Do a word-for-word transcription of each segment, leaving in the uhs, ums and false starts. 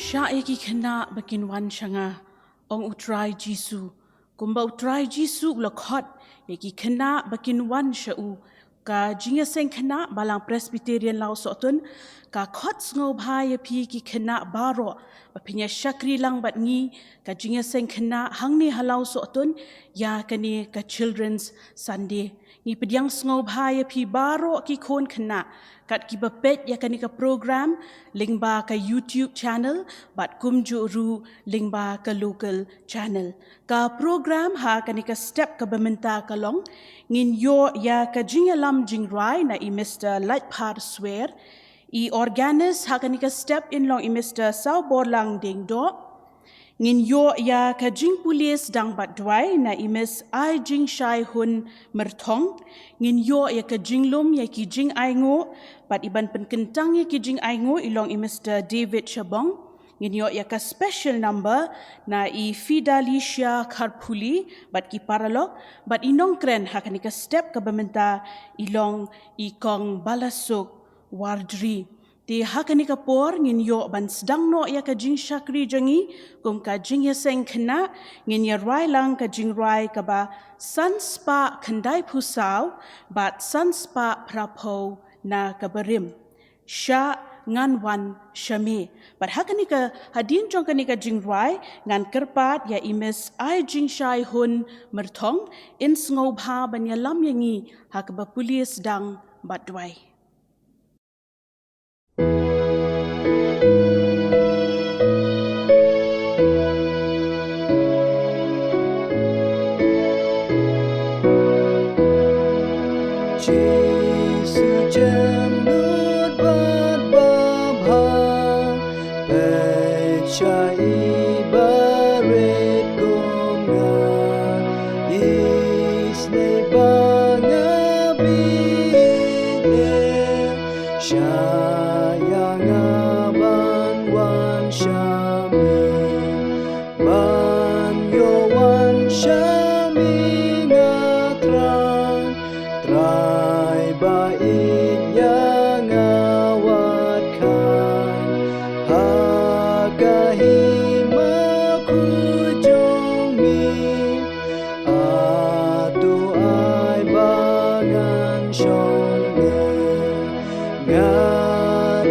Shah ïa ki khynnah ba kin wan sha nga, ong U Trai Jisu. Kumba U Trai Jisu u la khot ïa ki khynnah ba kin wan sha u, ka jingïaseng khynnah Balang Presbyterian Lawsohtun ka khot sngewbha ïa phi ki khynnah baroh ba phin ïa shakri lang bad ngi, ka jingïaseng khynnah hangne ha Lawsohtun, ïa kane ka Children's Sunday. Ngi pdiang sngewbha ïa phi baroh ki khun khynnah kat kiba peit ïa kane ka program lyngba ka YouTube channel bad kumjuh ruh lyngba ka local channel. Ka program ha kane ka step kaba mynta ka long, ngin ïoh ïa ka jingïalam jingrwai na i Mister Laitphar Swer, i organist ha kane ka step in long i Mister Sawborlang Diengdoh. Ngin ïoh ïa ka jingpule sdang bad duwai na i Miss Ai Jingshai Hun Myrthong. Ngin ïoh ïa ka jinglum ïa ki jingainguh bad i ban pynkyntang ïa ki jingainguh i long i Mister David Shabong. Ngin ïoh ïa ka special number na i Fidalicia Kharpuli bad ki paralok, bad i nongkren ha kane ka step kaba mynta i long i Kong Balasuk Wardri. Te ha kane ka por ngin ïoh ban sdang noh ïa ka jingshakri jong ngi kum ka jingïaseng khynnah, ngin ïa rwai lang ka jingrwai kaba san spah khyndai phew saw bad san spah phra phew na ka barim. Shah ngan wan sha me. Bad ha kane ka, hadien jong kane ka jingrwai, ngan kyrpad ïa i Miss Ai Jingshai Hun Myrthong in sngewbha ban ïalam ïa ngi ha kaba pule sdang bad duwai. Jisu jem nud bad babha, peit sha i barit kum nga, isynei ba nga bieit. Shah ïa nga ban wan sha me, ban ïoh wan sha me nga thrang. Trai ba ïeit ïa nga wat khan ha ka hima khuid jong me. Hato ai ba ngan shong ne? Nga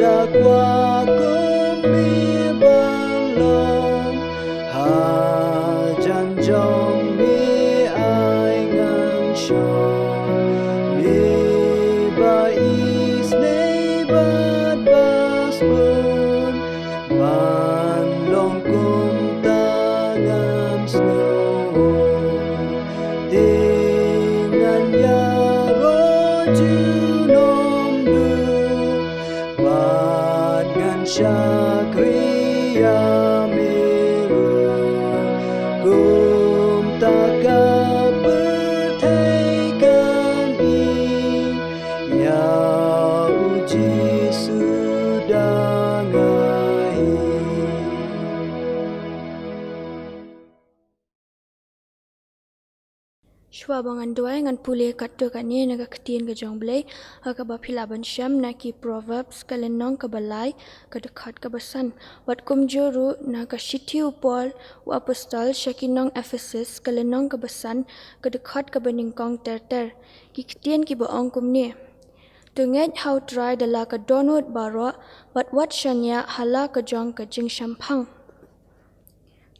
da kwah kum me ban long. Hajan jong me ai ngan shong. Me ba isynei bad ba sbun, ban long kumta ngan sngew. Te ngan ïaroh junom duh, bad ngan shakri ïa me ruh. Kumta ka pyrthei kan ïeit ïa u Jisu da nga hi. Shuwa ba ngan duwai, ngan pule katto katne na ka ktien ka jong U Blei, ha kaba phi lah ban shem na ki Proverbs ka lynnong kaba lai, ka dkhot kaba san. Bad kumjuh ruh na ka shithi u Paul u apostol sha ki nong Ephesus ka lynnong kaba san, ka dkhot kaba nyngkong ter ter. Ki ktien kiba ong kumne: To ngeit ha U Trai da la ka dohnud baroh, bad wat shaniah ha la ka jong ka jingshemphang.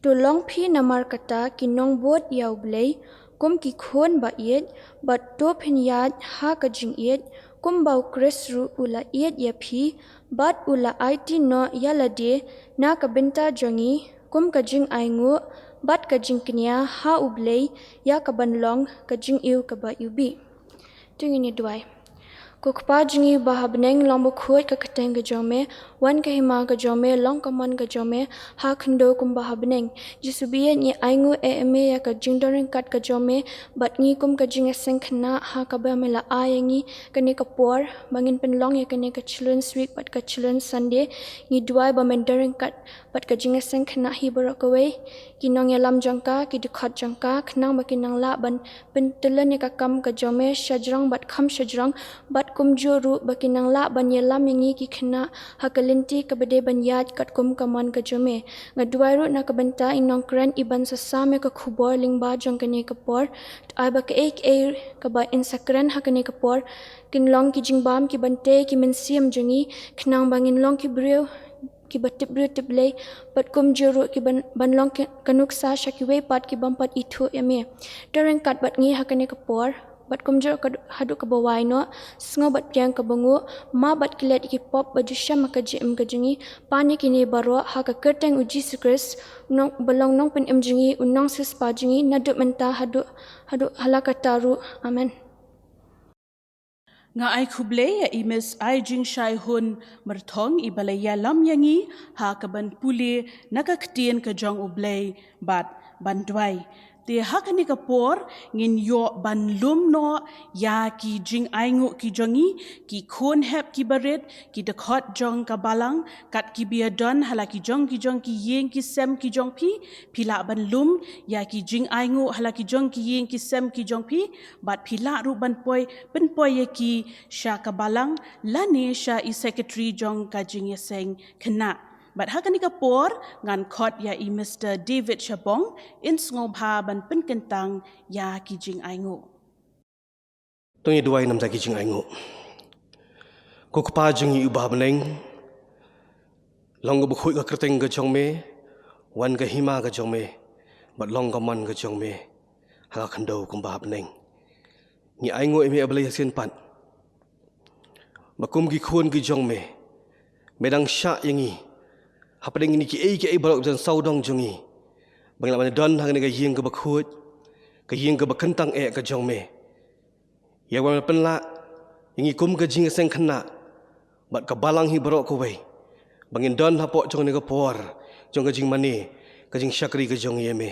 To long phi namar kata ki nongbud ïa U Blei, kum ki khun ba ïeit, bad to phin ïaid ha ka jingïeit, kumba U Khrist ruh u la ïeit ïa phi, bad u la aiti noh ïa lade na ka bynta jong ngi, kum ka jingainguh bad ka jingkñia ha U Blei ïa kaban long ka jingïew kaba iwbih. To ngin ïa duwai. Ko Kpa jong ngi ba ha bneng, long bakhuid ka kyrteng ka jong me, wan ka hima ka jong me, long ka mon ka jong me ha khyndew kumba ha bneng. Jisu ba ïeit, ngi ainguh eh ïa me ïa ka jingdon ryngkat ka jong me bad ngi kum ka jingïaseng khynnah ha kaba me la ai ïa ngi kane ka por ba ngin pynlong ïa kane ka Children's Week bad ka Children's Sunday. Ngi duwai ba men don ryngkat bad ka jingïaseng khynnah hi baroh kawei, ki nongïalam jong ka, ki dkhot jong ka, khnang ba kin nang lah ban pyntylli ïa ka kam ka jong me shajrong bad kham shajrong, bad Kumjuh ruh ba kin nang lah ban ïalam ïa ngi ki khynnah ha ka lynti kaba dei ban ïaid katkum ka mon ka jong me. Nga duwai ruh na ka bynta i nongkren i ban sa sam ïa ka khubor lyngba jong kane ka por. To ai ba kaei kaei kaba in sa kren ha kane ka por kin long ki jingbam ki ban tei ki mynsiem jong ngi, khnang ba ngin long ki briew kiba tip briew tip Blei, bad kumjuh ruh ki ban, ban long ki, ka nuksa sha kiwei pat ki bym pat ithuh ïa me. To ryngkat bad ngi ha kane ka por, bad kumjuh ka, haduh kaba wai noh, sngew bad pdiang kaba nguh, map bad klet ïa ki pop ba ju shem ha ka jingim ka jong ngi, pan ïa kine baroh ha ka kyrteng u Jisu Khrist, u nong, ba long nongpynim jong ngi, u nongsiewspah jong ngi, naduh mynta haduh, haduh hala karta ruh. Amen. Nga ai khublei ïa i Miss Aijingshai Hun Myrthong iba la ïalam ïa ngi ha ka ban pule na ka ktien ka jong U Blei bad ban duwai. Te ha kane ka por ngin ïoh ban lum noh ïa ki jingainguh ki jong ngi, ki khun hep kiba rit, ki dkhot jong ka balang, kat kiba ïadon ha la ki jong ki jong ki ïing ki sem ki jong phi. Phi lah ban lum ïa ki jingainguh ha la ki jong ki ïing ki sem ki jong phi, bad phi lah ruh ban poi, pynpoi ïa ki sha ka balang lane sha i secretary jong ka jingïaseng khynnah. Bad ha kane ka por ngan khot ïa i Mister David Shabong, in sngewbha ban pynkyntang ïa ki jingainguh. To ngin duwai namar ki jingainguh. Ko Kpa jong ngi uba ha bneng, long kaba khuid ka kyrteng ka jong me, wan ka hima ka jong me, bad long ka mon ka jong me ha ka khyndew kumba ha bneng. Ngi ainguh ïa me, A Blei, ha sien pat, ba kum ki khun ki jong me, me dang shah ïa ngi hapdeng kine kiei kiei baroh kiba don sawdong jong ngi, ba ngin lah ban don ha kane ka ïing kaba khuid, ka ïing kaba kyntang eh ka jong me. Ïa wan pynlah ïa ngi kum ka jingïaseng khynnah bad ka balang hi baroh kawei, ba ngin don hapoh jong kane ka por jong ka jingmane, ka jingshakri ka jong ngi ïa me.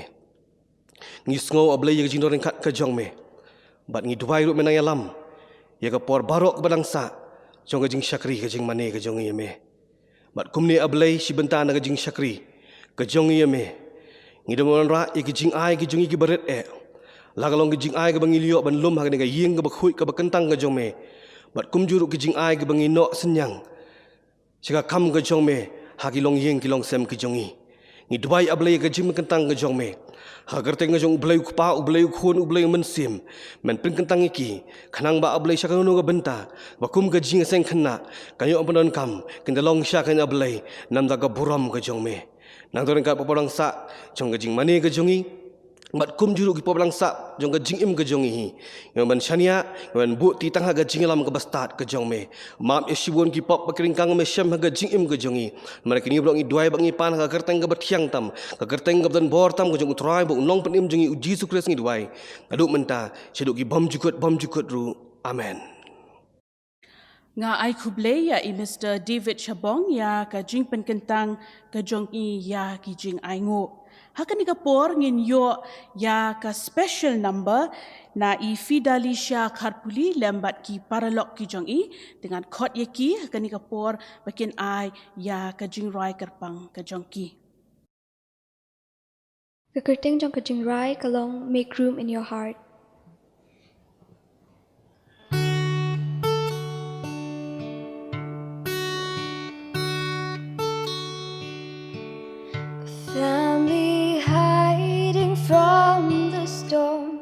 Ngi sngew, A Blei, ïa ka jingdon ryngkat ka jong me, bad ngi duwai ruh me nang ïalam ïa ka por baroh kaba dang sah jong ka jingshakri, ka jingmane ka jong ngi ïa me. Bad kumne, A Blei, shi bynta na ka jingshakri ka jong ngi ïa me, ngi dang wanrah ïa ki jingai ki jong ngi kiba rit eh, la ka long ki jingai kaba ngi la ïoh ban lum ha kane ka ïing kaba khuid kaba kyntang ka jong me. Bad kumjuh ruh ki jingai kiba ngi noh synñiang sha ka kam ka jong me ha ki longïing ki longsem ki jong ngi. Ngi duwai, A Blei, ka jingpynkyntang ka jong me ha ka kyrteng ka jong U Blei U Kpa, U Blei U Khun, U Blei U Mynsiem, men pynkyntang ïa ki, khnang ba, A Blei, sha kano kano ka bynta, ba kum ka jingïaseng khynnah kan ïoh ban donkam, kin da long sha kane, A Blei, namar ka burom ka jong me. Nangta ryngkat pop ba dang sah jong ka jingmane ka jong ngi, bad kumjuh ruh ki pop ba dang sah jong ka jingim ka jong ngi hi, ngi wan ban shaniah, ngi wan buh ti tang ha ka jingïalam kaba stad ka jong me. Map ïa shibun ki pop ba ki ryngkang me shem ha ka jingim ka jong ngi. Namar kine baroh ngi duwai bad ngi pan ha ka kyrteng kaba thiang tam, ka kyrteng kaba don bor tam ka jong U Trai bad U Nongpynim jong ngi U Jisu Khrist ngi duwai. Naduh mynta shaduh ki bymjukut bymjukut ruh. Amen. Nga ai khublei ïa i Mister David Shabong ïa ka jingpynkyntang ka jong i ïa ki jingainguh. Ha kane ka por ngin ïoh ïa ka special number na i Fidalicia Kharpuli lem bad ki paralok ki jong i, te ngan khot ïa ki ha kane ka por ba kin ai ïa ka jingrwai kyrpang ka jong ki. Ka kyrteng jong ka jingrwai ka long Make Room in Your Heart. Family hiding from the storm,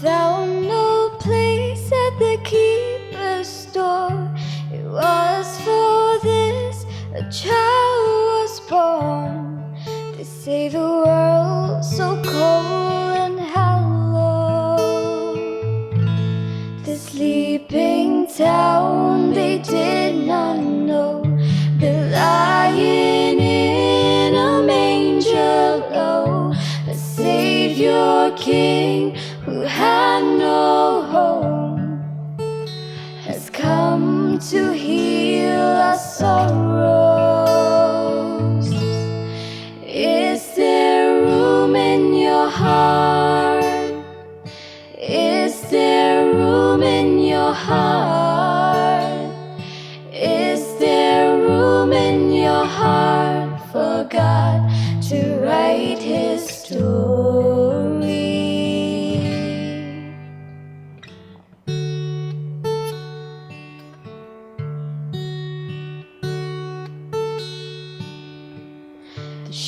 found no place at the keeper's store. It was for this a child was born to save a world so cold and hollow. The sleeping town they did not know, the lying in a manger low, a Savior King who had no home has come to heal our sorrows. Is there room in your heart? Is there room in your heart? Is there room in your heart for God to write his story?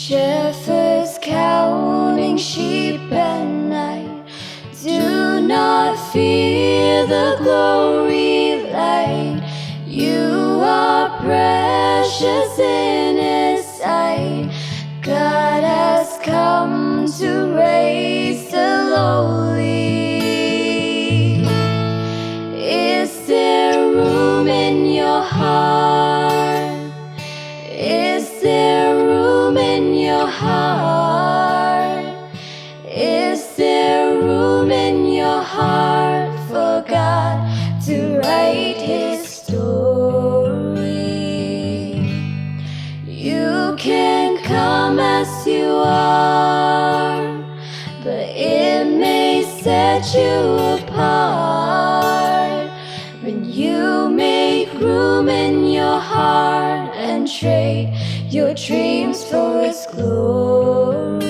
Shepherds counting sheep at night, do not fear the glory light. You are precious in His sight. God has come to raise the lowly. Is there room in your heart? Is there room in your heart? Is there room in your heart for God to write His story? You can come as you are, but it may set you apart when you make room in your heart and trade your dreams for His glory.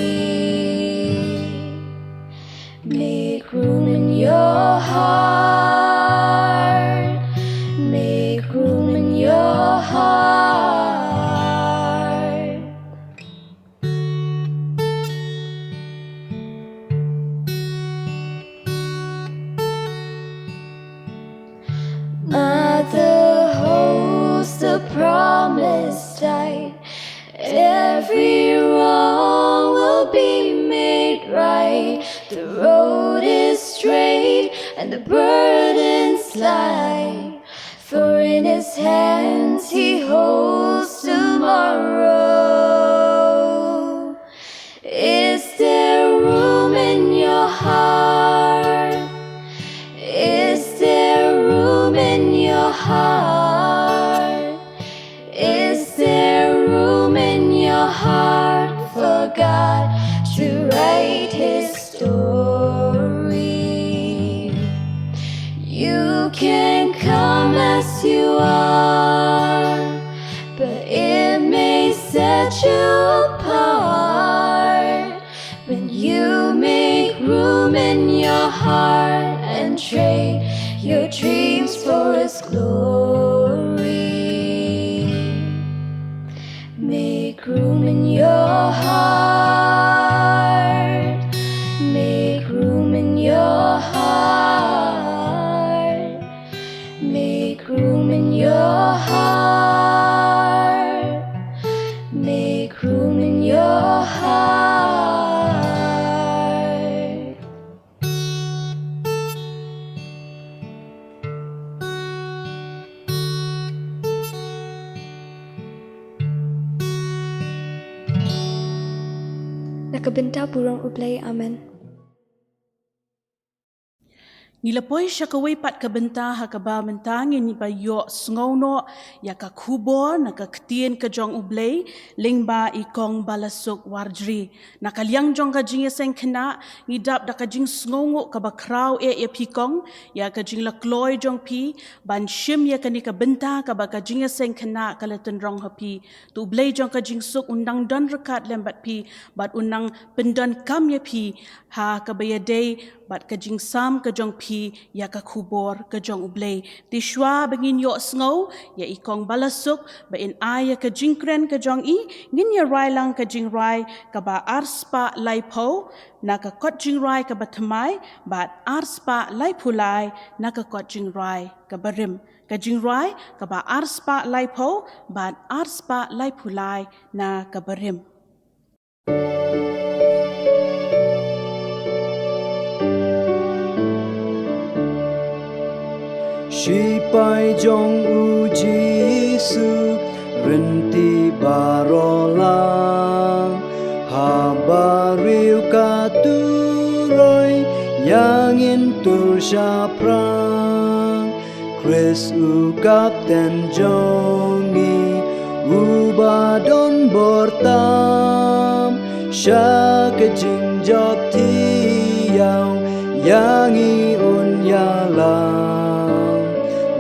Make room in your heart. Make room in your heart. Mother holds the promise tight. Every wrong will be made right. The road is straight and the burden's light. For in His hands He holds tomorrow. Is there room in your heart? Is there room in your heart? Is there room in your heart for God to write His story? You can come as you are, but it may set you apart when you make room in your heart and trade your dreams for His glory. Make room in your heart. Make room in your heart. Make room in your heart. Make room in your heart. Na ka bynta burom U Blei, amen. Ngi la poi sha kawei pat ka bynta ha kaba mynta ngin ïa ba ïoh sngew noh ïa ka khubor na ka ktien ka jong U Blei lyngba i Kong Balasuk Warjri. Na ka liang jong ka jingïaseng khynnah ngi dap da ka jingsngewnguh kaba khraw eh ïa phi kong, ïa ka jinglakloi jong phi ban shim ïa kane ka bynta kaba ka jingïaseng khynnah ka la tynrong ha phi. To U Blei jong ka jingsuk un nang don ryngkat lem bad phi bad un nang pyndonkam ïa phi ha kaba ïadei bad ka jingsam ka jong phi ïa ka khubor ka jong U Blei. Te shuwa ba ngin ïoh sngew ïa i Kong Balasuk ba in ai ïa ka jingkren ka jong i, ngin ïa rwai lang ka jingrwai kaba arspah laiphew na ka kot jingrwai kaba thymmai bad arspah laiphew lai na ka kot jingrwai kaba rim. Ka jingrwai kaba arspah laiphew bad arspah laiphew lai na kaba rim. Shipai jong U Jisu, rynti baroh lang, haba riew ka turoi, ïa ngin tur shaphrang. Khrist u kapten jong ngi, uba don bor tam, sha ka jingjop thiaw, ïa ngi un ïalam.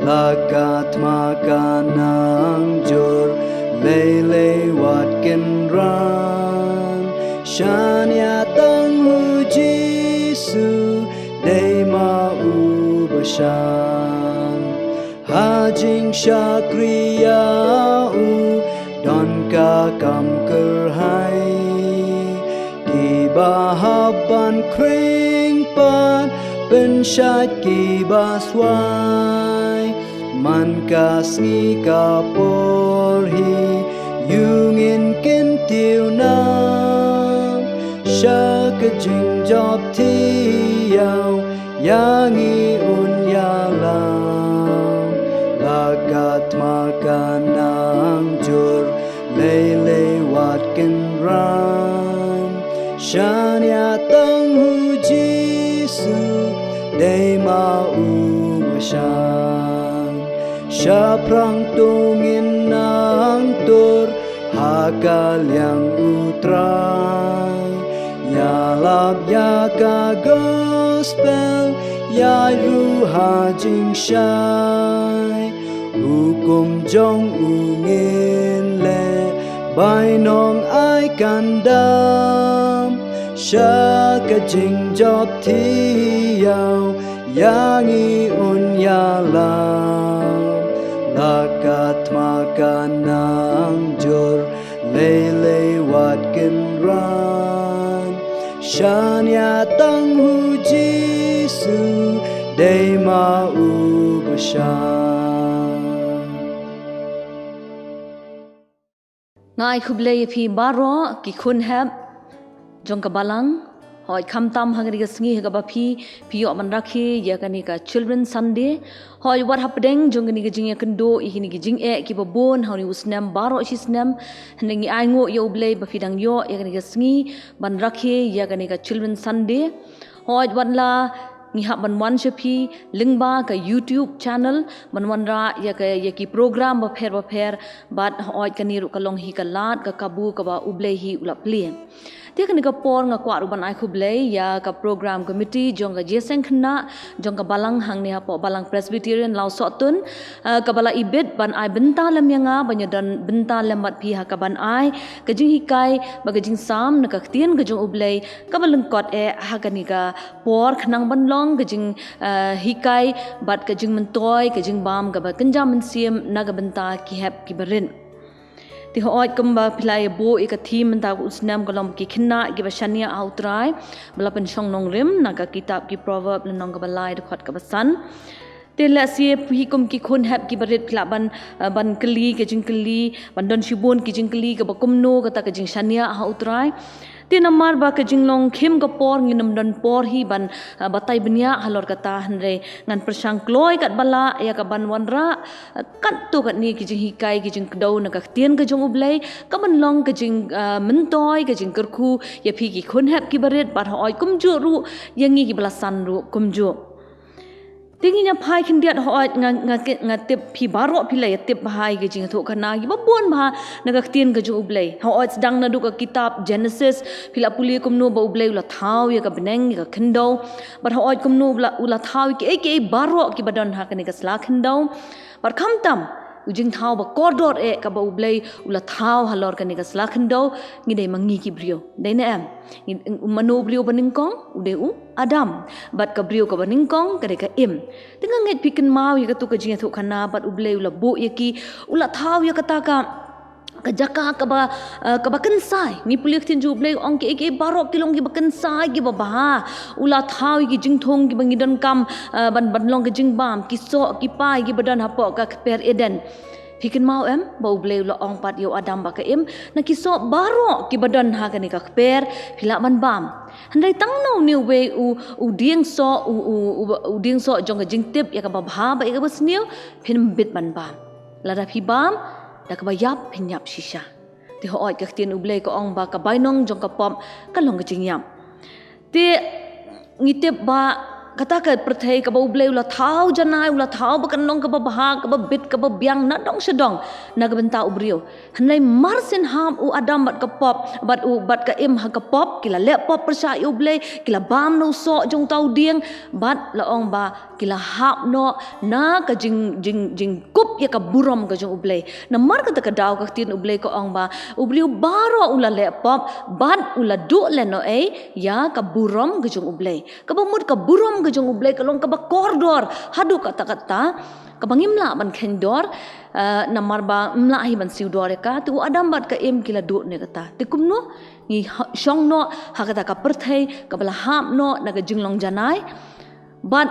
La ka thma ka nang jur, lei lei wat kynran, shaniah tang U Jisu, dei ma u ba shan. Ha jingshakri ïa u, don ka kam kyrhai. Ba hap ban khring pat pynshait ki ba swai. Man ka sngi ka por hi ïu ngin kyntiew na sha ka jingjop thiaw. Ïa ngi un ïalam la ka thma ka nang jur lei lei wat kynran. Shaniah tang hu Jisu dei ma u ba shan. Shaphrang to ngin nang tur ha ka liang u Trai. Ïalap ïa ka gospel ïa ruh ha jingshai. Hukum jong u ngin leh bainong ai kandam sha ka jingjop thiaw. Ïa ngi un ïalam la ka thma ka nang jur lei lei wat kynran. Shaniah tang hu Jisu dei ma u ba shan. Nga ai khublei ïa phi baroh ki khun hep jong ka balang. Hooid, khamtam ha kane ka sngi ha kaba phi, phi ïoh ban rakhe ïa kane ka Children Sunday. Hooid, wat hapdeng jong kane ka jingïakynduh ïa kine ki jingeh kiba bun ha une u snem baroh shi snem, hynrei ngi ainguh ïa U Blei ba phi dang ïoh ïa kane ka sngi ban rakhe ïa kane ka Children Sunday. Hooid, wat la ngi hap ban wan sha phi lyngba ka YouTube channel ban wanrah ïa ka, ïa ki program bapher bapher, bad hooid kane ruh ka long hi ka lad ka kabu kaba U Blei hi u la plie. Te kane ka por nga kwah ruh ban ai khublei ïa ka program committee jong ka Jingïaseng Khynnah jong ka balang hangne hapoh Balang Presbyterian Lawsohtun, eh, kaba la ibit ban ai bynta lem ïa nga ban ïadon bynta lem bad phi ha kaban ai ka jinghikai bad ka jingsam na ka ktien ka jong U Blei kaba lyngkot eh ha kane ka por khnang ban long ka jing, eh, hikai bad ka jingmyntoi ka jingbam kaba kynja mynsiem na ka bynta ki hep kiba rit. Te hooid kumba phi la ïa buh ïa ka theme mynta u snem ka long ki khynnah kiba shaniah ha U Trai, ba la pynshong nongrim na ka kitab ki Proverb lynnong kaba lai dkhot kaba san. Te lehse phi kum ki khun hep kiba rit phi lah ban, eh, ban kylli ka jingkylli, ban don shibun ki jingkylli kaba kumno kata ka jingshaniah ha U Trai. Te namar ba ka jinglong khim ka por ngin ym don por hi ban, eh, batai bniah halor kata, hynrei ngan pyrshang kloi katba lah ïa kaban wanrah, eh, katto katne ki jinghikai ki jingkdew na ka ktien ka jong U Blei kaban long ka jing, eh, myntoi ka jingkyrkhu ïa phi ki khun hep kiba rit bad hooid kumjuh ruh ïa ngi kiba la san ruh kumjuh. Te ngin ïa phai khyndiat hooid nga, nga, nga tip phi baroh phi la ïa tip bha ïa ki jingïathuhkhana kiba bun bha na ka ktien ka jong U Blei. Hooid sdang naduh ka kitab Genesis phi la pule kumno ba U Blei u la thaw ïa ka bneng ïa ka khyndew. Bad hooid kumno u la, u la thaw ïa kiei kiei baroh kiba don ha kane ka sla khyndew. Bad khamtam u jingthaw ba kordor eh kaba U Blei u la thaw halor kane ka sla khyndew ngi dei ma ngi ki briew. Dei ne em? Ngi, mano u briew ba nyngkong? U dei u Adam. Bad ka briew kaba nyngkong ka dei ka Im. Te nga ngeit phi kynmaw ïa katu ka jingïathuhkhana bad U Blei u la buh ïa ki, u la thaw ïa kata ka, ka jaka kaba, eh, kaba kynsai. Ngi pule ka ktien jong U Blei ong kiei kiei baroh ki long kiba kynsai kiba bha. U la thaw ïa ki jingthung kiba ngi donkam, eh, ban, ban long ka jingbam, ki soh ki pai kiba don hapoh ka kper Eden. Phi kynmaw em ba U Blei u la ong pat ïa u Adam bad ka Im, na ki soh baroh kiba don ha kane ka kper phi lah ban bam. Hynrei tang na une uwei u, u dieng soh, u, u, u, u dieng soh jong ka jingtip ïa kaba bha bad ïa kaba sniew phin ym bit ban bam. Lada phi bam, da kaba ïap phin ïap shisha. Te hooid ka ktien U Blei ka ong ba ka bainong jong ka pop ka long ka jingïap. Te ngi tip ba kata ka pyrthei kaba U Blei u la thaw janai, u la thaw ba kan long kaba bha, kaba bit, kaba biang na dong sha dong na ka bynta u briew. Hynrei mar syn hap u Adam bad ka pop, bad u, bad ka Im ha ka pop, ki la leh pop pyrshah ïa U Blei, ki la bam na u soh jong uta u dieng, bad la ong ba ki la hap noh na ka jing, jing, jingkup ïa ka burom ka jong U Blei. Namar kata ka daw ka ktien U Blei ka ong ba u briew baroh u la leh pop bad u la duh lehnohei ïa ka burom ka jong U Blei. Kaba mut ka burom ka jong U Blei ka long kaba kordor haduh katta katta kaba ngim lah ban kheiñ dor, eh, namar ba ym lah hi ban siew dor ïa ka. Te u Adam bad ka Im ki la duh ne kata. Te kumno? Ngi shong noh ha kata ka pyrthei kaba la hap noh na ka jinglong janai. Bad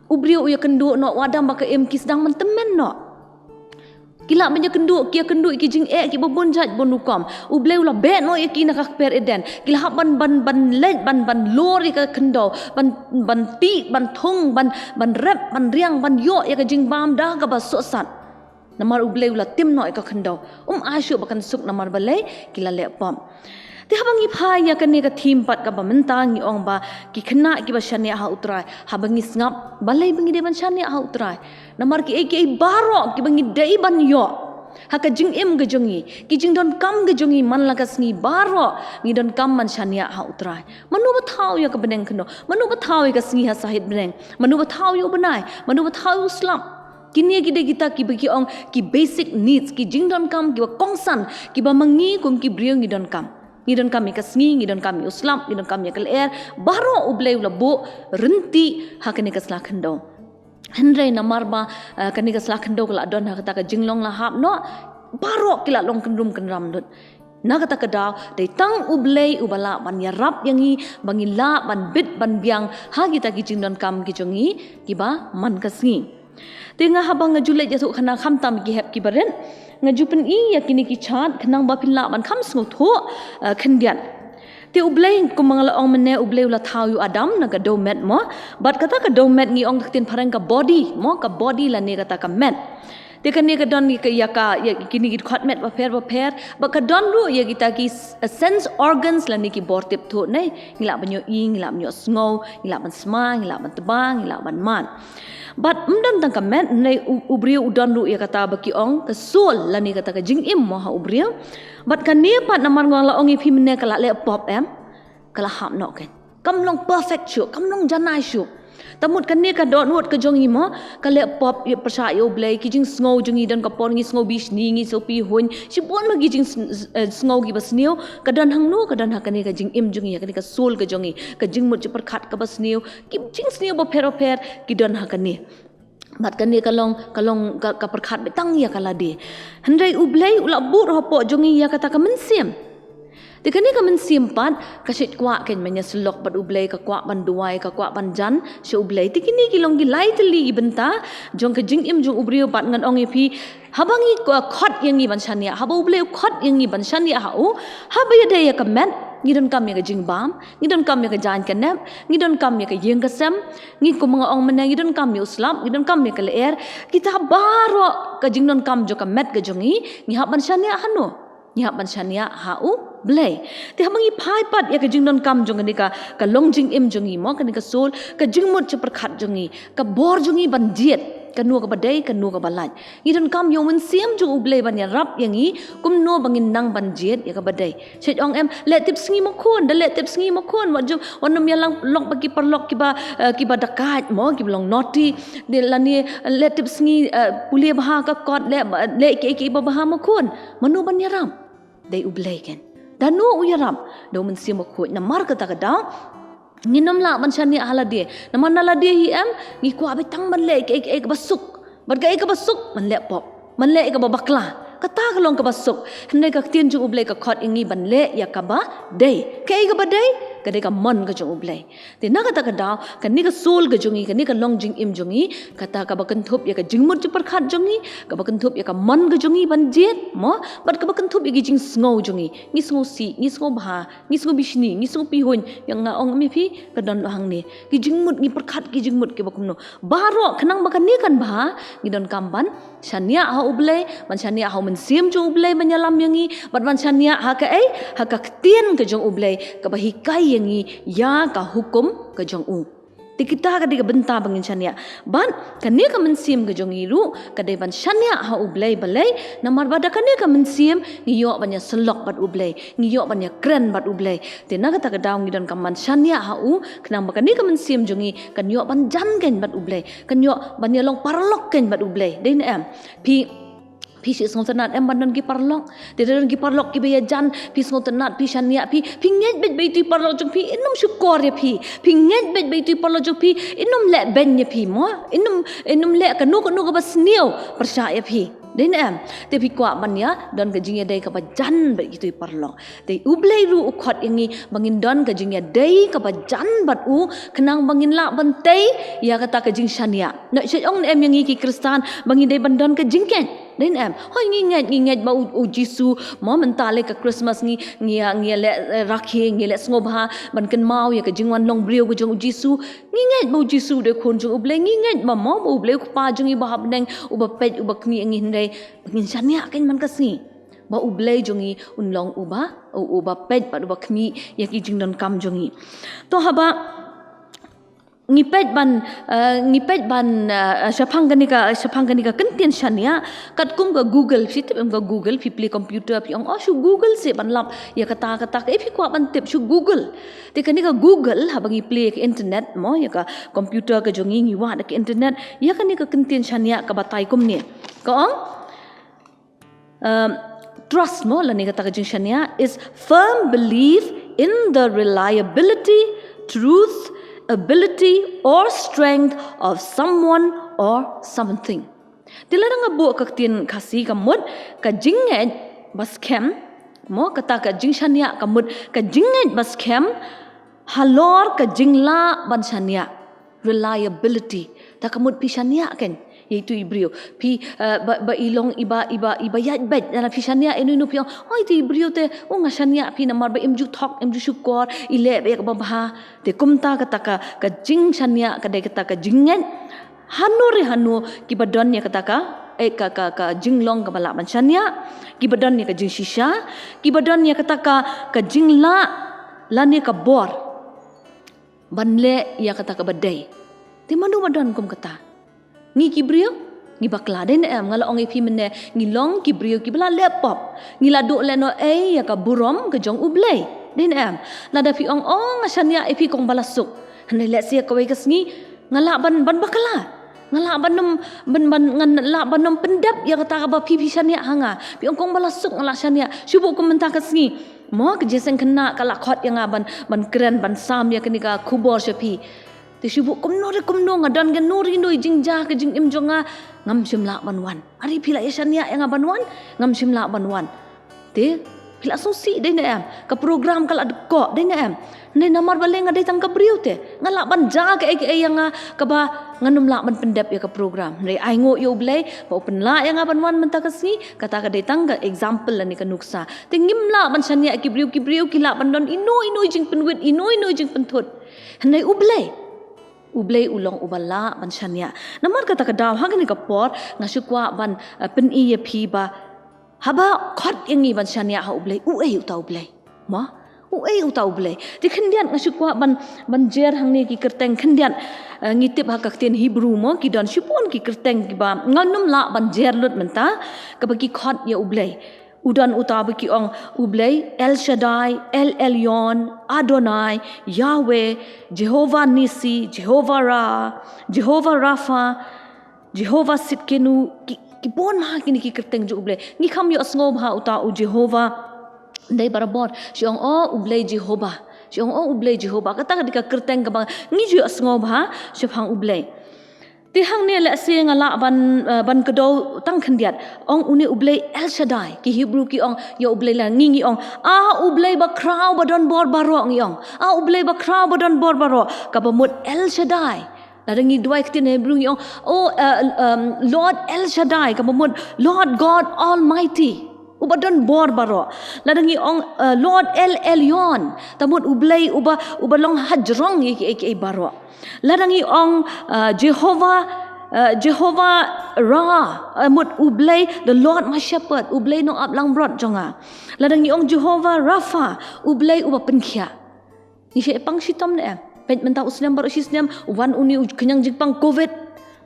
u briew u ïakynduh noh, u Adam bad ka Im ki sdang ban tymmen noh. Ki lah ban ïakynduh, ki ïakynduh ïa ki jingeh kiba bun jait bun rukom. U Blei u la beh noh ïa ki na ka kper Eden. Ki la hap ban, ban, ban leit, ban, ban lor ïa ka khyndew, ban, ban tih, ban thung, ban, ban rep, ban riang, ban ïoh ïa ka jingbam da kaba sohsat. Namar u Blei u la tim noh ïa ka khyndew. Um ai shuh ba kan suk namar balei ki la leh pop. Te haba ngi phai ïa kane ka theme pat kaba mynta ngi ong ba ki khynnah kiba shaniah ha u Trai. Haba ngi sngap balei ba ngi dei ban shaniah ha u Trai. Namar kiei kiei baroh kiba ngi dei ban ïoh ha ka jingim ka jong ngi, ki jingdonkam ka jong ngi man la ka sngi baroh ngi donkam ban shaniah ha u Trai. Mano ba thaw ïa ka bneng khyndew, mano ba thaw ïa ka sngi ha sahit bneng, mano ba thaw ïa u bnai, mano ba thaw ïa u slap. Kine ki dei kita kiba ki ong ki basic needs, ki jingdonkam kiba kongsan, kiba ma ngi kum ki briew ngi donkam. Ngi donkam ïa ka sngi, ngi donkam ïa u slap, ngi donkam ïa ka lyer. Baroh u Blei u la buh ryntih ha kane ka sla khyndew. Hynrei namar ba, eh, kane ka sla khyndew ka la don ha kata ka jinglong la hap noh, baroh ki la long kynrum kynram lut. Na kata ka daw dei tang u Blei uba lah ban ïarap ïa ngi ba ngi lah ban bit ban biang ha kita ki jingdonkam ki jong ngi kiba man ka sngi. Te nga haba nga ju leit ïathuh khana khamtam ki hep kiba rit, nga ju pyni ïa kine ki chart khnang ba phin lah ban kham sngewthuh, eh, khyndiat. Te u Blei kumba nga la ong mynne, u Blei u la thaw ïa u Adam na ka dew met mo. Bad kata ka dew met ngi ong ka ktien phareng ka body mo, ka body lane kata ka met. Te kane ka don ïa ka, ïa ka, ïa kine ki khot met bapher bapher. Bad ka don ruh ïa kita ki s-, sense organs lane ki bor tip thuh ne. Ngi lah ban ïohi, ngi lah ban ïohsngew, ngi lah ban sma, ngi lah ban tba, ngi lah ban mad. Bad ym don tang ka met, ne u, u briew u don ruh ïa kata ba ki ong ka soul lane kata ka jingim mo ha u briew. Bad kane pat namar nga la ong ïa phi mynne ka la leh pop em, ka la hap noh kein. Kam long perfect shuh, kam long janai shuh. Te mut kane ka dohnud ka jong ngi mo, ka leh pop ïa pyrshah ïa u Blei, ki jingsngew jong ngi don ka por ngi sngew bishni, ngi sngew pihuiñ, shibun ma ki jing s-, s-, eh, sngew kiba sniew, ka don hangno, ka don ha kane ka jingim jong ngi, ha kane ka soul ka jong ngi, ka jingmut jingpyrkhat kaba sniew, ki jingsniew bapher bapher ki don ha kane. Bad kane ka long, ka long ka, ka pyrkhat beit tang ïa ka lade. Hynrei u Blei u la buh ruh hapoh jong ngi ïa kata ka mynsiem. Te kane ka mynsiem pat ka shait kwah kein ban ïasyllok bad u Blei, ka kwah ban duwai, ka kwah ban jan sha u Blei. Te kine ki long ki lai tylli ki bynta jong ka jingim jong u briew bad ngan ong ïa phi, haba ngi ko-, khot ïa ngi ban shaniah, haba u Blei u khot ïa ngi ban shaniah ha u, haba ïadei ïa ka met, ngi donkam ïa ka jingbam, ngi donkam ïa ka jaiñ ka nep, ngi donkam ïa ka ïing ka sem, ngi kum nga ong mynne ngi donkam ïa u slap, ngi donkam ïa ka lyer, kita baroh ka jingdonkam jong ka met ka jong ngi, ngi hap ban shaniah hano. Ngi hap ban shaniah ha u Blei. Te haba ngi phai pat ïa ka jingdonkam jong kane ka, ka long jingim jong ngi mo, kane ka soul, ka jingmut jingpyrkhat jong ngi, ka bor jong ngi ban jied, kano kaba dei, kano kaba lait. Ngi donkam ïa u mynsiem jong u Blei ban ïarap ïa ngi, kumno ba ngin nang ban jied ïa kaba dei. Shait ong em, leh tipsngi mo khun, da leh tipsngi mo khun, wat ju, wat nym ïalang lok bad ki paralok kiba, eh, kiba dakaid mo, kiba long naughty, de lane leh tipsngi, eh, pule bha ka kot, leh, leh kiei kiei ba bha mo khun. Mano ban ïarap? Dei u Blei kein. Da no u ïarap? Da u mynsiem bakhuid. Namar kata ka daw ngin ym lah ban shaniah ha lade. Namar na lade hi em, ngi kwah beit tang ban leh kaei kaei kaba suk. Bad kaei kaba suk, ban leh pop, ban leh ïa kaba bakla. Kata ka long kaba suk. Hynrei ka ktien jong u Blei ka khot ïa ngi ban leh ïa kaba dei. Kaei kaba dei? Ka dei ka mon ka jong u Blei. Te na kata ka daw, kane ka soul ka jong ngi, kane ka long jingim jong ngi, kata kaba kynthup ïa ka jingmut jingpyrkhat jong ngi, kaba kynthup ïa ka mon ka jong ngi ban jied, mo, bad kaba kynthup ïa ki jingsngew jong ngi. Ngi sngew sih, ngi sngew bha, ngi sngew bishni, ngi sngew pihuiñ, ïa nga ong em ïa phi, ka don hangne. Ki jingmut, ngi pyrkhat ki jingmut kiba kumno. Baroh khnang ba kane kan bha, ngi donkam ban shaniah ha u Blei, ban shaniah ha u mynsiem jong u Blei ban ïalam ïa ngi, bad ban shaniah ha kaei, ha ka ktien ka jong u Blei, kaba hikai ïa ngi ïa ka hukum ka jong u. Te kita ka dei ka bynta ba ngin shaniah. Bad kane ka mynsiem ka jong ngi ruh, ka dei ban shaniah ha u Blei balei, namar ba da kane ka mynsiem, ngi ïoh ban ïasyllok bad u Blei, ngi ïoh ban ïakren bad u Blei. Te na kata ka daw ngi donkam ban shaniah ha u, khnang ba kane ka mynsiem jong ngi, kan ïoh ban jan kein bad u Blei. Kan ïoh ban ïalong paralok kein bad u Blei. Dei ne em? Phi, phi shu sngewtynnat em ban don ki paralok? Te da don ki paralok kiba ïajan, phi sngewtynnat, phi shaniah, phi, phi ngeit beit ba itu i paralok jong phi, in ym shukor ïa phi. Phi ngeit beit ba itu i paralok jong phi, in ym leh beiñ ïa phi mo. In ym, in ym leh kano kano kaba sniew pyrshah ïa phi. Dei ne em? Te phi kwah ban ïa don ka jingïadei kaba jan bad kito ki paralok. Te U Blei ruh u khot ïa ngi ba ngin don ka jingïadei kaba jan bad u, khnang ba ngin lah ban tei ïa kata ka jingshaniah. Ngi shu ong ne em ïa ngi ki Khristan ba ngi dei ban don ka jingngeit? Dei ne em? Hooid ngi ngeit, ngi ngeit ba u, u Jisu, mo, mynta lei ka Christmas ngi, ngi ïa, ngi ïa leh, eh, rakhe, ngi ïa leh sngewbha ban kynmaw ïa ka jingwan long briew ka jong u Jisu. Ngi ngeit ba u Jisu u dei khun jong U Blei, ngi ngeit ba, mo, ba U Blei u Kpa jong ngi uba ha bneng, uba peit, uba khmih ïa ngi, hynrei ba ngin shaniah kein man ka sngi ba U Blei jong ngi un long uba, u-, uba peit bad uba khmih ïa ki jingdonkam jong ngi. To haba ngi peit ban, eh, ngi peit ban, eh, shaphang kane ka, shaphang kane ka kyntien shaniah, katkum ka Google, phi tip em ka Google, phi plie computer, phi ong, oh, shu Google seh ban lap ïa kata, kata, kaei phi kwah ban tip, shu Google. Te kane ka Google, haba ngi plie ka internet, mo, ïa ka computer ka jong ngi, ngi wad da ka internet, ïa kane ka kyntien shaniah ka batai kumne. Ka ong, um, trust, mo, lane kata ka jingshaniah, is firm belief in the reliability, truth, ability or strength of someone or something. Te lada nga buh ka ktien Khasi ka mut ka jingngeit ba skhem, mo, kata ka jingshaniah ka mut ka jingngeit ba skhem halor ka jinglah ban shaniah. Reliability. Ta ka mut phi shaniah kein ïa itu i briew. Phi, eh, ba, ba i long iba, iba, iba ïaid beit. Lada phi shaniah ïano ïano phi ong, oh, itu i briew te, oh, nga shaniah phi namar ba im ju thok, im ju shukor, i leh beit ïa kaba bha. Te kumta kata ka, ka jingshaniah ka dei kata ka jingngeit. Hano re hano kiba don ïa kata ka, eh, ka, ka, ka jinglong kaba lah ban shaniah, kiba don ïa ka jingshisha, kiba don ïa kata ka, ka jinglah lane ka bor ban leh ïa kata kaba dei. Te mano ba don kum kata? Ngi ki briew, ngi bakla, dei ne em? Nga la ong ïa phi mynne, ngi long ki briew kiba la leh pop. Ngi la duh lehnohei ïa ka burom ka jong U Blei, dei ne em? Lada phi ong, oh, nga shaniah ïa phi kong ba la suk. Hynrei lehse kawei ka sngi nga lah ban, ban bakla. Nga lah ban ym, ban, ban, nga lah ban ym pyndep ïa kata kaba phi, phi shaniah ha nga. Phi ong kong ba la suk nga la shaniah. Shu buh kum mynta ka sngi, mo, ka Jingïaseng Khynnah ka la khot ïa nga ban, ban kren, ban sam ïa kane ka khubor sha phi. Te shu buh kumno re kumno, nga don kano re kano i jingjia ka jingim jong nga, ngam shym lah ban wan. Are phi la ïa shaniah ïa nga ban wan, ngam shym lah ban wan. Te phi la sngewsih, dei ne em? Ka program ka la dkoh, dei ne em? Hynrei namar balei nga dei tang ka briew te, nga lah ban jia kaei kaei ïa nga kaba ngan ym lah ban pyndep ïa ka program. Hynrei ainguh ïa U Blei ba u pynlah ïa nga ban wan mynta ka sngi. Kata ka dei tang ka example lane ka nuksa. Te ngim lah ban shaniah ïa ki briew, ki briew ki lah ban don ino ino i jingpynwit, ino ino i jingpynthut. Hynrei U Blei, U Blei u long uba lah ban shaniah. Namar kata ka daw ha kane ka por nga shu kwah ban, eh, pyni ïa phi ba haba khot ïa ngi ban shaniah ha U Blei, uei uta U Blei? Mo? Uei uta U Blei? Te khyndiat nga shu kwah ban, ban jer hangne ki kyrteng khyndiat, eh, ngi tip ha ka ktien Hebrew, mo, ki don shibun ki kyrteng kiba ngan ym lah ban jer lut mynta, kaba ki khot ïa U Blei. U don uta ba ki ong U Blei El Shaddai, El Elyon, Adonai, Yahweh, Jehovah Nissi, Jehovah Ra, Jehovah Rapha, Jehovah Tsidkenu, ki, ki bun bha kine ki kyrteng jong U Blei. Ngi kham ïohsngew bha uta u Jehovah. Dei barabor shu ong, oh, U Blei Jehovah. Shu ong, oh, U Blei Jehovah. Kata ka dei ka kyrteng kaba ngi ju ïohsngew bha shaphang U Blei. Te hangne lehse nga lah ban, eh, ban kdew tang khyndiat. Ong une U Blei El Shaddai. Ki Hebrew ki ong ïa U Blei la, ngi ngi ong, ah, U Blei ba khraw ba don bor baroh, ngi ong. Ah, U Blei ba khraw ba don bor baroh. Kaba mut El Shaddai. Lada ngi duwai ktien Hebrew ngi ong, oh, eh, um, Lord El Shaddai, kaba mut Lord God Almighty. Uba don bor baroh. Lada ngi ong, eh, Lord El Elyon, ta mut U Blei uba, uba long hajrong ïa kiei kiei baroh. Lada ngi ong, eh, Jehovah, eh, Jehovah Ra, eh, mut U Blei, the Lord my shepherd, U Blei nongaplangbrot jong nga. Lada ngi ong Jehovah Rapha, U Blei uba pynkhiah. Ngi shait pang shitom ne em? Peit mynta u snem baroh shi snem, wan une u khñiang jingpang covid.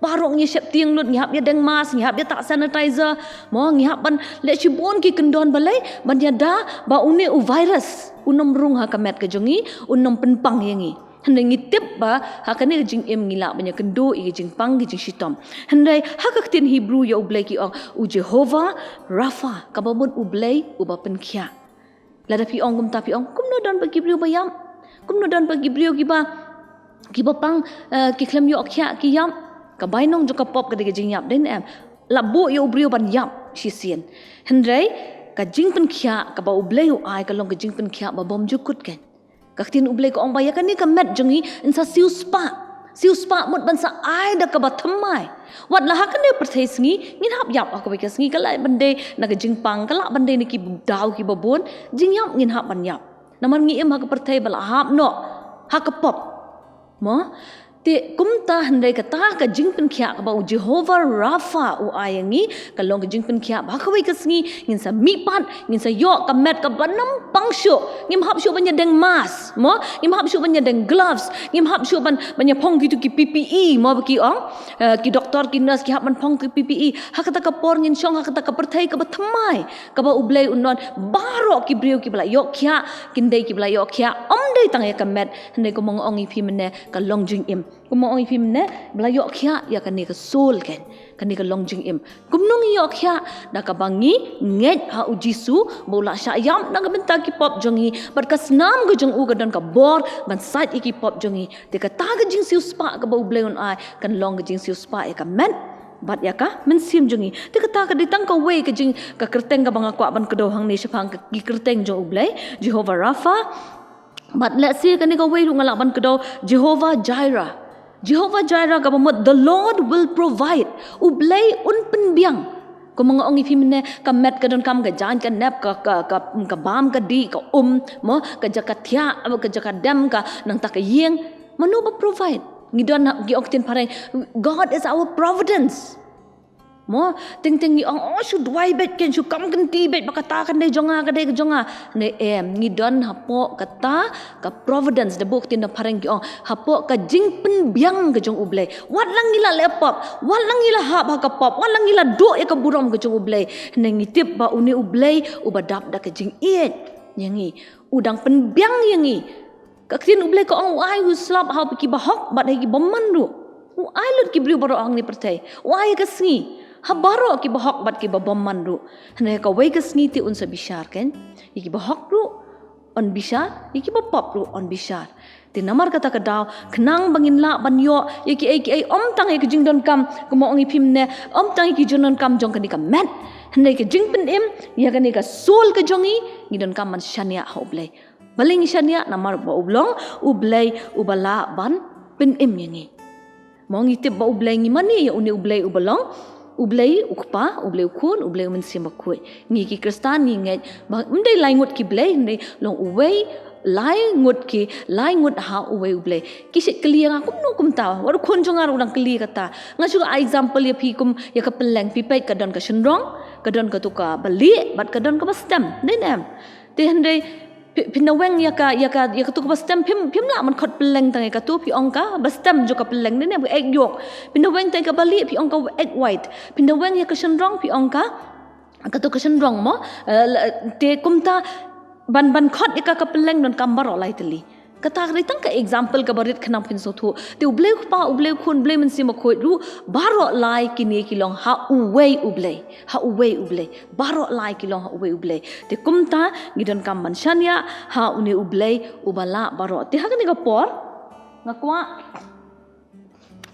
Baroh ngi sheptieng lut, ngi hap ïa deng mask, ngi hap ïa tah sanitizer. Mo, ngi hap ban leh shibun ki kyndon, balei? Ban ïada ba une u virus un ym rung ha ka met ka jong ngi, un ym pynpang ïa ngi. Hynrei ngi tip ba ha kane ka jingim ngi lah ban ïakynduh ïa ki jingpang ki jingshitom. Hynrei ha ka ktien Hebrew ïa U Blei ki ong u Jehovah Rapha, kaba mut U Blei uba pynkhiah. Lada phi ong kumta, phi ong, kumno don ba ki briew ba ïap? Kumno don ba ki briew kiba, kiba pang, eh, ki khlem ïoh khiah ki ïap? Ka bainong jong ka pop ka dei ka jingïap, dei ne em? La buh ïa u briew ban ïap. shisien. Hynrei ka jingpynkhiah kaba U Blei u ai ka long ka jingpynkhiah ba bym jukut kein. Ka ktien U Blei ka ong ba ïa kane ka met jong ngi yn sa siewspah. Siewspah mut ban sa ai da kaba thymmai. Wat la ha kane pyrthei sngi ngin hap ïap ha kawei ka sngi, ka lah ban dei na ka jingpang, ka lah ban dei na ki daw kiba bun, jingïap ngin hap ban ïap. Namar ngi im ha ka pyrthei ba la hap noh ha ka pop. Mo? Te kumta hynrei kata ka jingpynkhiah kaba U Jehovah Rapha u ai ïa ngi, ka long ka jingpynkhiah ba ha kawei ka sngi ngin sa mihpat, ngin sa ïoh ka met kaba nang pang shuh. Ngim hap shuh ban ïadeng mask, mo? Ngim hap shuh ban ïadeng gloves, ngim hap shuh ban, ban ïaphong kitu ki P P E, mo, ba ki ong. Eh, ki doktor, ki nurse ki hap ban phong ki P P E. Ha kata ka por ngin shong ha kata ka pyrthei kaba thymmai, kaba U Blei un don baroh ki briew kiba la ïoh khiah, kin dei kiba la ïoh khiah, ym dei tang ïa ka met, hynrei kumba nga ong ïa phi mynne ka long jingim. Kumba nga ong ïa phi mynne, ba la ïoh khiah ïa kane ka soul kein, kane ka long jingim. Kumno ngi ïoh khiah? Da kaba ngi ngeit ha U Jisu ba u la shah ïap na ka bynta ki pop jong ngi, bad ka snam ka jong u ka don ka bor ban sait ïa ki pop jong ngi. Te kata ka jingsiewspah kaba U Blei un ai kan long ka jingsiewspah ïa ka met bad ïa ka mynsiem jong ngi. Te kata ka dei tang kawei ka jing, ka kyrteng kaba nga kwah ban kdew hangne shaphang ki kyrteng jong U Blei, Jehovah Rapha. Bad lehse kane kawei ruh nga lah ban kdew, Jehovah Jireh. Jehovah Jireh kaba mut, the Lord will provide. U Blei un pynbiang. Kumba nga ong ïa phi mynne, ka met ka donkam ka jaiñ ka nep, ka, ka, ka, ka bam ka dih, ka um, mo, ka jaka thiah, ka jaka dem, ka nangta ka ïing. Mano ba provide? Ngi don ha, ngi ong ktien phareng, God is our providence. Mo, teng teng ngi ong, oh, shu duwai beit kein, shu kam kynti beit ba kata kan dei jong nga, ka dei ka jong nga. Ne em, ngi don hapoh kata ka providence, da buh ktien da phareng ki ong, hapoh ka jingpynbiang ka jong U Blei. Wat la ngi la leh pop, wat la ngi la hap ha ka pop, wat la ngi la duh ïa ka burom ka jong U Blei, ne ngi tip ba une U Blei uba dap da ka jingïeit ïa ngi, u dang pynbiang ïa ngi. Ka ktien U Blei ka ong, u ai u slap ha kiba hok bad ha kiba bym man ruh. U ai lut ki briew baroh hangne pyrthei. U ai ka sngi ha baroh kiba hok bad kiba bym man ruh. Hynrei kawei ka sngi te un sa bishar kein. Ïa kiba hok ruh un bishar, ïa kiba pop ruh un bishar. Te namar kata ka daw, khnang ba ngin lah ban ïoh ïa kiei kiei, ym tang ïa ki jingdonkam, kumba ong ïa phi mynne, ym tang ïa ki jingdonkam jong kane ka met, hynrei ka jingpynim ïa kane ka soul ka jong ngi, ngi donkam ban shaniah ha U Blei. Balei ngi shaniah? Namar ba u long U Blei uba lah ban pynim ïa ngi. Mo, ngi tip ba U Blei, ngi mane ïa une U Blei uba long U Blei U Kpa, U Blei U Khun, U Blei U Mynsiem Bakhuid. Ngi ki Khristan ngi ngeit ba ym dei lai ngut ki Blei, hynrei long uwei, lai ngut ki, lai ngut ha uwei U Blei. Ki shait kylli ïa nga kumno kumta, wat u khun jong nga ruh u dang kylli kata. Nga shu ai example ïa phi kum ïa ka pylleng, phi peit ka don ka shynrong, ka don katu kaba lieh, bad ka don kaba stem. Dei ne em? Te hynrei phi, phin da weng ïa ka, ïa ka, ïa katu kaba stem, phim, phim lah ban khot pylleng tang ïa katu, phi ong kaba stem jong ka pylleng, ne em, ka egg yolk. Phin da weng tang ïa kaba lieh, phi ong ka egg white. Phin da weng ïa ka shynrong, phi ong ka, katu ka shynrong mo. Eh, la, te kumta ban, ban khot ïa ka, ka pylleng donkam baroh lai tylli. Kata ka dei tang ka example kaba rit khnang phin sngewthuh. Te U Blei U Kpa, U Blei U Khun, U Blei Mynsiem Bakhuid ruh, baroh lai kine ki long ha uwei U Blei. Ha uwei U Blei. Baroh lai ki long ha uwei U Blei. Te kumta ngi donkam ban shaniah ha une U Blei uba lah baroh. Te ha kane ka por nga kwah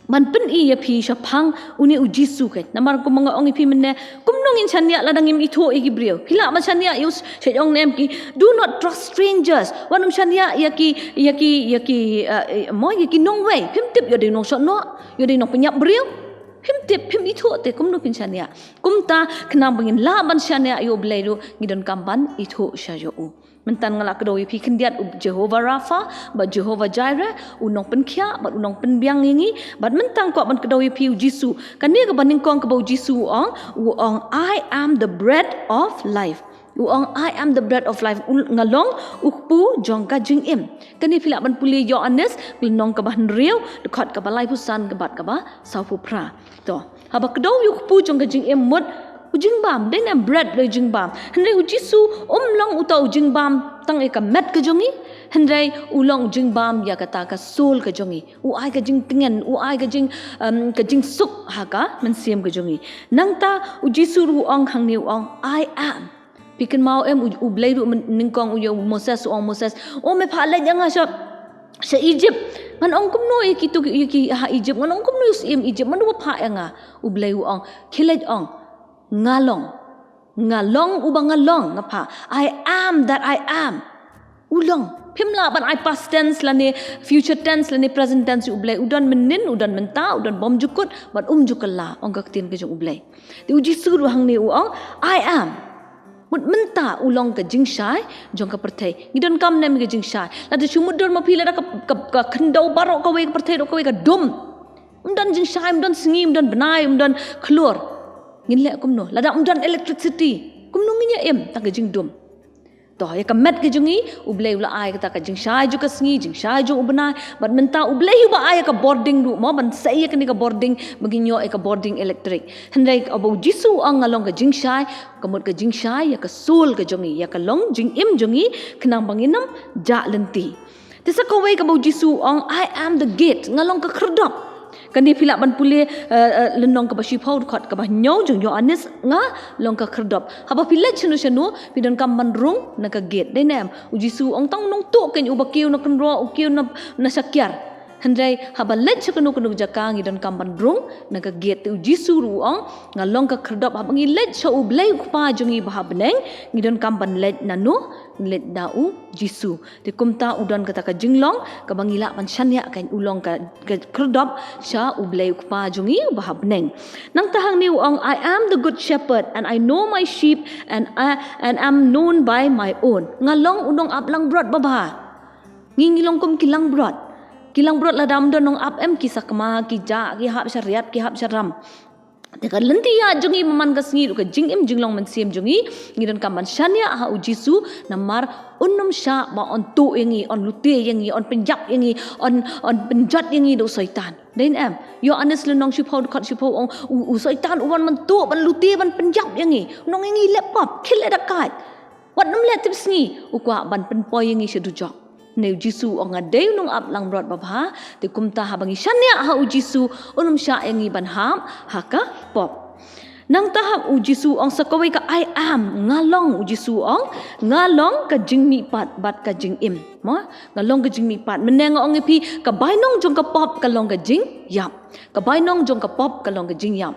ban pyni ïa phi shaphang une U Jisu kein. Namar kumba nga ong ïa phi mynne, kumno ngin shaniah lada ngim ithuh ïa ki briew? Phi lah ban shaniah ïa u, shait ong ne em ki, do not trust strangers. Wat nym shaniah ïa ki, ïa ki, ïa ki, eh, eh, mo, ïa ki nongwei. Phim tip, ïoh dei nongshot noh, ïoh dei nongpynïap briew. Phim tip, phim ithuh, te kumno phin shaniah? Kumta khnang ba ngin lah ban shaniah ïa U Blei ruh, ngi donkam ban ithuh sha ïa u. Mynta nga la kdew ïa phi khyndiat, u Jehovah Rapha bad Jehovah Jireh, u nongpynkhiah bad u nongpynbiang ïa ngi. Bad mynta nga kwah ban kdew ïa phi U Jisu. Kane kaba nyngkong kaba U Jisu u ong, u ong, "I am the bread of life." U ong, "I am the bread of life." U, nga long u kpu jong ka jingim. Kane phi lah ban pule Ïoannis, lynnong kaba hynriew, dkhot kaba laiphew san bad kaba sawphew phra. To, haba kdew ïa u kpu jong ka jingim, mut u jingbam, dei ne em, bread dei jingbam. Hynrei U Jisu um long uta u jingbam tang ïa ka met ka jong ngi, hynrei u long jingbam ïa kata ka soul ka jong ngi. U ai ka jingtngen, u ai ka jing, em, ka jingsuk ha ka mynsiem ka jong ngi. Nangta U Jisu ruh u ong hangne, u ong, "I am." Phi kynmaw em, U, U Blei ruh myn-, nyngkong u ïa u Moses, u ong, "Moses, oh, me phah leit ïa nga sha, sha Egypt." Ngan ong kumno ïa kitu, ïa ki ha Egypt? Ngan ong kumno ïa u syiem Egypt? Mano ba phah ïa nga? U Blei u ong, "Khie leit ong, nga long Nga long uba nga long, nga pha. I am that I am. U long. Phim lah ban ai past tense lane future tense lane present tense ïa U Blei. U don mynnin, u don mynta, u don bymjukut, bad um ju kylla, ong ka ktien ka jong U Blei. Te U Jisu ruh hangne u ong, I am. Mut mynta u long ka jingshai jong ka pyrthei. Ngi donkam ne em ka jingshai? Lada shu mutdur ma phi, lada ka, ka, ka khyndew baroh kawei, ka pyrthei baroh kawei ka dum. Um don jingshai, um don sngi, um don bnai, um don khlur. Ngin leh kumno? Lada um don electricity, kumno ngin ïa im? Tang ka jingdum. To, ïa ka met ka jong ngi, U Blei u la ai kata ka jingshai jong ka sngi, jingshai jong u bnai. Bad mynta U Blei uba ai ïa ka bording ruh mo, ban sei ïa kane ka bording, ba ngin ïoh ïa ka bording electric. Hynrei haba U Jisu u ong nga long ka jingshai, ka mut ka jingshai ïa ka soul ka jong ngi, ïa ka long jingim jong ngi, khnang ba ngin ym jah lynti. Te sa kawei kaba U Jisu u ong, I am the gate, nga long ka khyrdop. Kane phi lah ban pule, eh, eh, lynnong kaba shiphew, dkhot kaba hynñiew jong Ïoannis, nga long ka khyrdop. Haba phi leit shano shano, phi donkam ban rung na ka gate. Dei ne em? U Jisu u ong tang u nongtuh keiñ uba kiew na kynroh, u kiew na, na shakiar. Hynrei haba leit sha kano kano jaka ngi donkam ban rung na ka gate. Te U Jisu ruh u ong, nga long ka khyrdop. Haba ngi leit sha U Blei U Kpa jong ngi ba ha bneng, ngi donkam ban leit nano? Leit na U Jisu. Te kumta u don kata ka jinglong kaba ngi lah ban shaniah, keiñ u long ka, ka khyrdop sha U Blei U Kpa jong ngi ba ha bneng. Nangta hangne u ong, I am the good shepherd and I know my sheep and I, and am known by my own. Nga long u nongap langbrot babha. Ngi, ngi long kum ki langbrot. Ki langbrot lada ym don nongap em ki sakma, ki jah, ki hap sha riat, ki hap sha ram. Te ka lynti ïa jong ngi mynman ka sngi ruh, ka jingim jinglong mynsiem jong ngi, ngi donkam ban shaniah ha U Jisu, namar un ym shah ba un tuh ïa ngi, un lute ïa ngi, un pynjop ïa ngi, un, un pynjot ïa ngi da u Soitan. Dei ne em? Ïoannis lynnong shiphew, dkhot shiphew u ong, u, u Soitan u wan ban tuh, ban lute, ban pynjop ïa ngi. Un ong ïa ngi leh pop, khie leh da kait. Wat nym leh tipsngi, u kwah ban pynpoi ïa ngi sha dujok. Hynrei U Jisu u ong nga dei u nongap langbrot babha, te kumta haba ngi shaniah ha U Jisu, un ym shah ïa ngi ban hap ha ka pop. Nangta ha U Jisu u ong sa kawei ka I am, nga long, U Jisu u ong, nga long ka jingmihpat bad ka jingim. Mo, nga long ka jingmihpat. Mynne nga ong ïa phi, ka bainong jong ka pop ka long ka jingïap. Ka bainong jong ka pop ka long ka jingïap.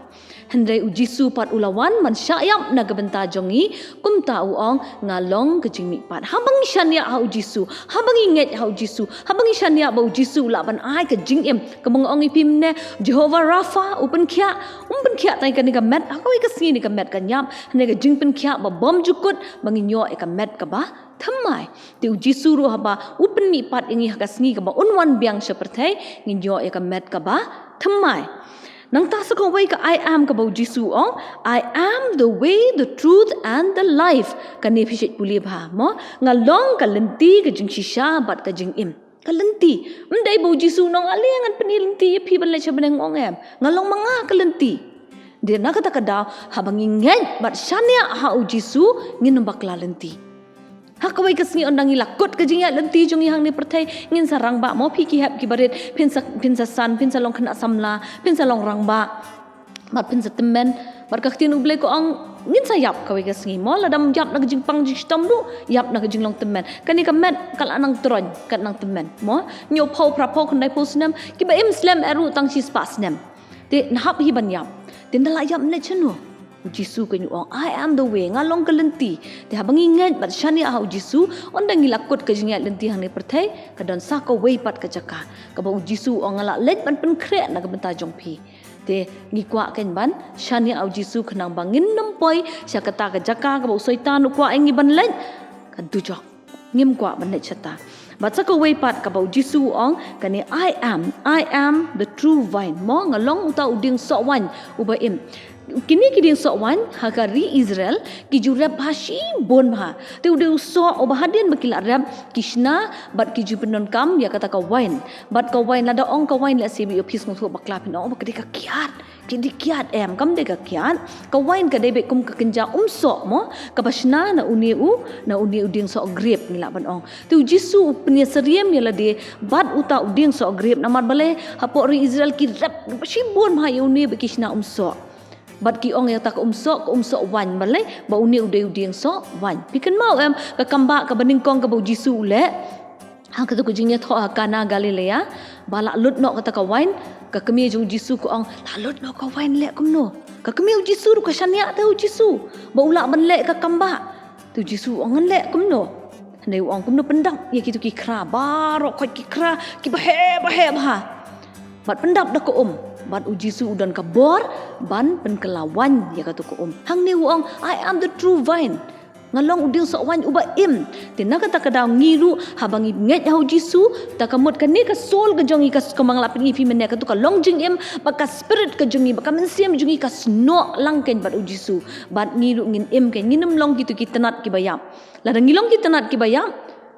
Hynrei U Jisu pat u la wan ban shah ïap na ka bynta jong ngi, kumta u ong nga long ka jingmihpat. Haba ngi shaniah ha U Jisu, haba ngi ngeit ha U Jisu, haba ngi shaniah ba U Jisu u lah ban ai ka jingim. Kaba nga ong ïa phi mynne, Jehovah Rapha, u pynkhiah, um pynkhiah tang ïa kane ka met, ha kawei ka sngi ne ka met kan ïap, hynrei ka jingpynkhiah ba bymjukut, ba ngin ïoh ïa ka met kaba thymmai. Te U Jisu ruh haba u pynmihpat ïa ngi ha ka sngi kaba un wan biang sha pyrthei, ngin ïoh ïa ka met kaba thymmai. Nangta sa kawei ka I am kaba U Jisu u ong, I am the way, the truth and the life. Kane phi shait pule bha mo, nga long ka lynti, ka jingshisha bad ka jingim. Ka lynti. Ym dei ba U Jisu u ong ale ngan pyni lynti ïa phi ban leit sha bneng, ym ong em. Nga long ma nga ka lynti. Te na kata ka daw, haba ngi ngeit bad shaniah ha U Jisu, ngin ym bakla lynti. Ha kawei ka sngi ynda ngi la kut ka jingïaid lynti jong ngi hangne pyrthei, ngin sa rangbah mo phi ki hep ki barit, phin sa, phin sa san, phin sa long khynnah samla, phin sa long rangbah, bad phin sa tymmen, bad ka ktien U Blei ka ong ngin sa ïap kawei ka sngi mo, lada ym ïap na ka jingpang jingshitom ruh, ïap na ka jinglong tymmen. Kane ka met ka la nang troiñ, ka nang tymmen mo. Hynñiewphew, phraphew, khyndaiphew snem, kiba im slem eh ruh tang shispah snem. Te nahap hi ban ïap. Te ynda la ïap leit shano? U Jisu keiñ u ong, I am the way, nga long ka lynti. Te haba ngi ngeit bad shaniah ha U Jisu, ynda ngi la kut ka jingïaid lynti hangne pyrthei, ka don sa kawei pat ka jaka kaba U Jisu u ong nga la leit ban pynkhreh na ka bynta jong phi. Te ngi kwah keiñ ban shaniah ha U Jisu khnang ba ngin ym poi sha kata ka jaka kaba u Soitan u kwah ïa ngi ban leit, ka dujok. Ngim kwah ban leit shata. Bad sa kawei pat kaba U Jisu u ong, kane I am, I am the true vine. Mo, nga long uta u dieng soh waiñ uba im. Kine ki dieng soh waiñ ha ka ri Israel ki ju rep bha shibun bha. Te u dei u soh uba hadien ba ki la rep ki shna bad ki ju pyndonkam ïa kata ka waiñ. Bad ka waiñ, lada ong ka waiñ, lehse ba ïa phi sngewthuh bakla phin ong, oh, ba ka dei ka kiad. Ki dei kiad em, kam dei ka kiad. Ka waiñ ka dei beit kum ka kynja umsoh mo, kaba shna na une u, na une u dieng soh grep ngi lah ban ong. Te U Jisu u pynïasyriem ïa lade bad uta u dieng soh grep, namar balei? Hapoh ri Israel ki rep shibun bha ïa une ba ki shna umsoh. Bad ki ong ïa kata ka umsoh, ka umsoh waiñ, balei? Ba une u dei u dieng soh waiñ. Phi kynmaw em ka kambah kaba nyngkong kaba U Jisu u leh ha kata ka jingïathoh ha Kana Galilea, ba la lut noh kata ka waiñ? Ka kmie jong U Jisu ka ong, la lut noh ka waiñ leh kumno? Ka kmie u Jisu ruh ka shaniah te ha u Jisu ba u lah ban leh ka kam ba. Te u Jisu u ong, ngan leh kumno? Hynrei u ong, kumno, pyndap ïa kito ki khra baroh, khoit ki khra kiba heh ba heh bha. Bad pyndap da ka um. Bad u Jisu u don ka bor ban pynkylla waiñ ïa kato ka um. Hangne u ong, I am the true vine. Nga long u diengsoh waiñ uba im. Te na kata ka daw ngi ruh, haba ngi ngeit ha u Jisu, te ka mut kane ka soul ka jong ngi, ka s-, kumba nga la pyni ïa phi mynne, kato ka long jingim, bad ka spirit ka jong ngi, bad ka mynsiem jong ngi ka snoh lang keiñ bad u Jisu. Bad ngi ruh ngin im keiñ, ngin ym long kito ki tnat kiba ïap. Lada ngi long ki tnat kiba ïap,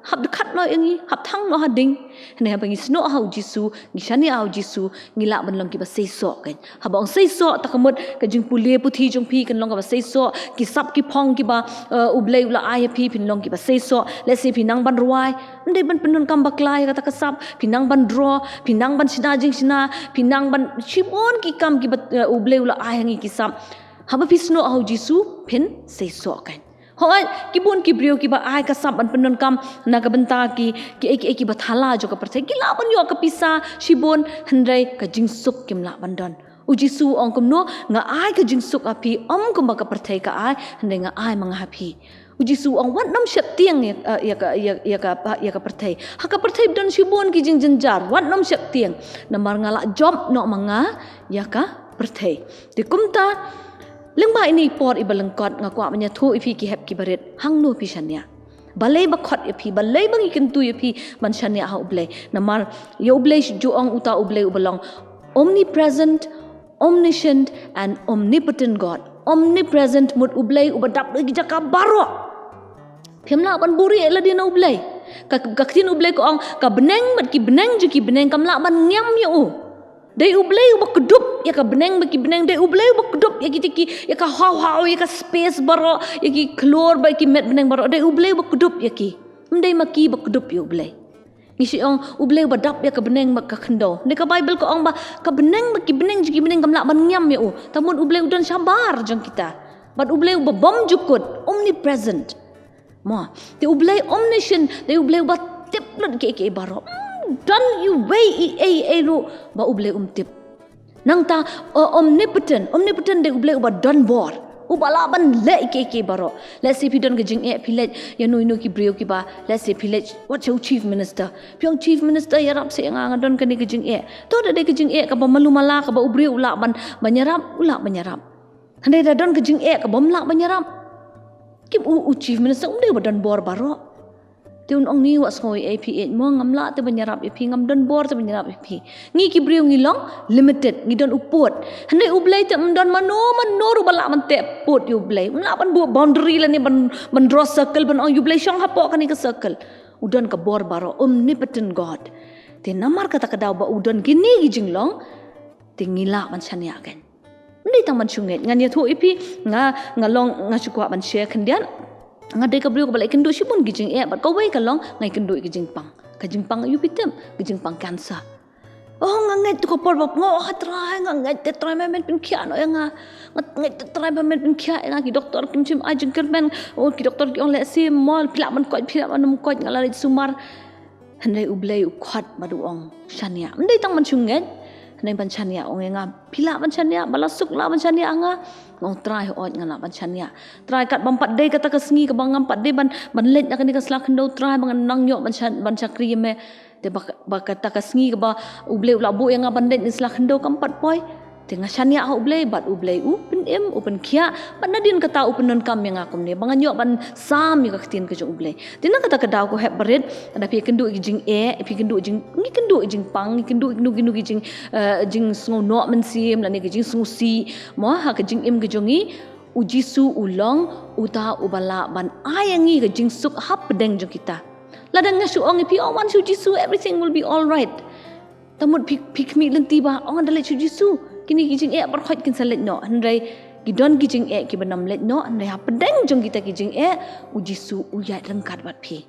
hap dkhat noh ïa ngi, hap thang noh ha ding. Hynrei haba ngi snoh ha u Jisu, ngi shaniah ha u Jisu, ngi lah ban long kiba seisoh keiñ. Haba ong seisoh, te ka mut ka jingpule puthi jong phi kan long kaba seisoh, ki sap ki phong kiba, eh, u Blei u la ai ha phi, phin long kiba seisoh. Lehse phi nang ban rwai, ym dei ban pyndonkam bakla ïa kata ka sap, phi nang ban draw, phi nang ban shna jingshna, phi nang ban shibun ki kam kiba, eh, u Blei u la ai ha ngi ki sap. Haba phi snoh ha u Jisu, phin seisoh keiñ. Hooid, ki bun ki briew kiba ai ka sap ban pyndonkam na ka bynta ki, kiei kiei kiba thala jong ka pyrthei. Ki lah ban ïoh ka pisa shibun, hynrei ka jingsuk kim lah ban don. U Jisu u ong kumno, nga ai ka jingsuk ha phi, ym kumba ka pyrthei ka ai, hynrei nga ai ma nga ha phi. U Jisu u ong, wat nym sheptieng ïa, ïa ka, ïa, ïa ka, ïa ka pyrthei. Ha ka pyrthei don shibun ki jingjynjar, wat nym sheptieng. Namar nga la jop noh ma nga ïa ka pyrthei. Te kumta, lyngba ine i por iba lyngkot, nga kwah ban ïathuh ïa phi ki hep ki barit, hangno phi shaniah. Balei ba khot ïa phi, balei ba ngi kyntu ïa phi ban shaniah ha u Blei. Namar ïa u Blei shu ju ong uta u Blei uba long omnipresent, omniscient and omnipotent God. Omnipresent mut u Blei uba dap da ki jaka baroh. Phim lah ban buhrieh ïa lade na u Blei. Ka, ka ktien u Blei ka ong, ka bneng bad ki bneng jong ki bneng kam lah ban ngiam ïa u. Dei u Blei uba kdup ïa ka bneng bad ki bneng, dei u Blei uba kdup ïa ki, ïa ki, ïa ka haw haw, ïa ka space baroh, ïa ki khlur bad ki met bneng baroh, dei u Blei uba kdup ïa ki. Ym dei ma ki ba kdup ïa u Blei. Ngi shu ong, u Blei uba dap ïa ka bneng bad ka khyndew. Hynrei ka Baibl ka ong ba, ka bneng bad ki bneng jong ki bneng kam lah ban ngiam ïa u. Te mut u Blei u don shabar jong kita. Bad u Blei uba bymjukut, omnipresent. Mo, te u Blei omniscient, dei u Blei uba tip lut kiei kiei baroh. Hmm, don iwei i ei ei ruh ba u Blei um tip. Nangta, o-, omnipotent, omnipotent dei u Blei uba don bor. Uba lah ban leh kiei kiei baroh. Let's say phi don ka jingeh, phi leit ïa no ïa no ki briew kiba, let's say phi leit, wat sha u chief minister. Phi ong chief minister ïarap seh ïa nga, nga don kane ka jingeh. To da dei ka jingeh kaba malu mala kaba u briew u lah ban, ban ïarap, u lah ban ïarap. Hynrei da don ka jingeh kaba ym lah ban ïarap. Kim u, u chief minister um dei uba don bor baroh. Te un ong ni wat sngew ei ei phi eh mo, ngam lah te ban ïarap ïa phi, ngam don bor te ban ïarap ïa phi. Ngi ki briew ngi long limited, ngi don u pud. Hynrei u Blei te um don mano mano ruh ba lah ban teh pud ïa u Blei. Um lah ban buh boundary lane ban, ban draw circle ban ong ïa u Blei shong hapoh kane ka circle. U don ka bor baroh, omnipotent God. Te namar kata ka daw ba u don kine ki jinglong, te ngi lah ban shaniah keiñ. Ym dei tang ban shu ngeit, ngan ïathuh ïa phi, nga, nga long, nga shu kwah ban share khyndiat. Nga dei ka briew kaba la ïakynduh shibun ki jingeh, bad kawei ka long, nga ïakynduh ïa ka jingpang. Ka jingpang aïu phi tip, ka jingpang cancer. Oh, nga ngeit tu ka por ba, nga, oh, Trai, nga ngeit te Trai, me men pynkhiah noh ïa nga. Nga ngeit te Trai ba men pynkhiah ïa nga, ki doktor kim shym ai jingkyrmen, oh, ki doktor ki ong lehse mo, phi lah ban koit, phi lah ban ym koit, nga la leit sumar. Hynrei u Blei u khot bad u ong, shaniah. Ym dei tang ban shu ngeit, hynrei ban shaniah, ong ïa nga, phi lah ban shaniah, ba la suk lah ban shaniah ha nga. Nga ong Trai hooid nga lah ban shaniah. Trai kat bym pat dei kata ka sngi kaba ngam pat dei ban, ban leit na kane ka sla khyndew Trai ba ngan nang ïoh ban sha-, ban shakri ïa me. Te ba, ba kata ka sngi kaba u Blei u la buh ïa nga ban leit na sla khyndew kam pat poi. Te nga shaniah ha u Blei bad u Blei u pynim, u pynkhiah, bad nadien kata u pyndonkam ïa nga kumne ba ngan ïoh ban sam ïa ka ktien ka jong u Blei. Te na kata ka daw ko hep barit, lada phi ïakynduh ïa ki jingeh, phi ïakynduh jing, ngi ïakynduh ïa jingpang, ngi ïakynduh ïa kino kino ki jing, eh, jingsngew noh mynsiem lane ki jingsngewsih, mo, ha ka jingim ka jong ngi, u Jisu u long uta uba lah ban ai ïa ngi ka jingsuk hapdeng jong kita. Lada nga shu ong ïa phi, oh, wan sha u Jisu, everything will be all right. Te mut phi, phi khmih lynti ba, oh, ngan da leit sha u Jisu, kine ki jingeh baroh kin sa leit noh. Hynrei ki don ki jingeh kiba nym leit noh, hynrei hapdeng jong kita ki jingeh, u Jisu u ïaid ryngkat bad phi.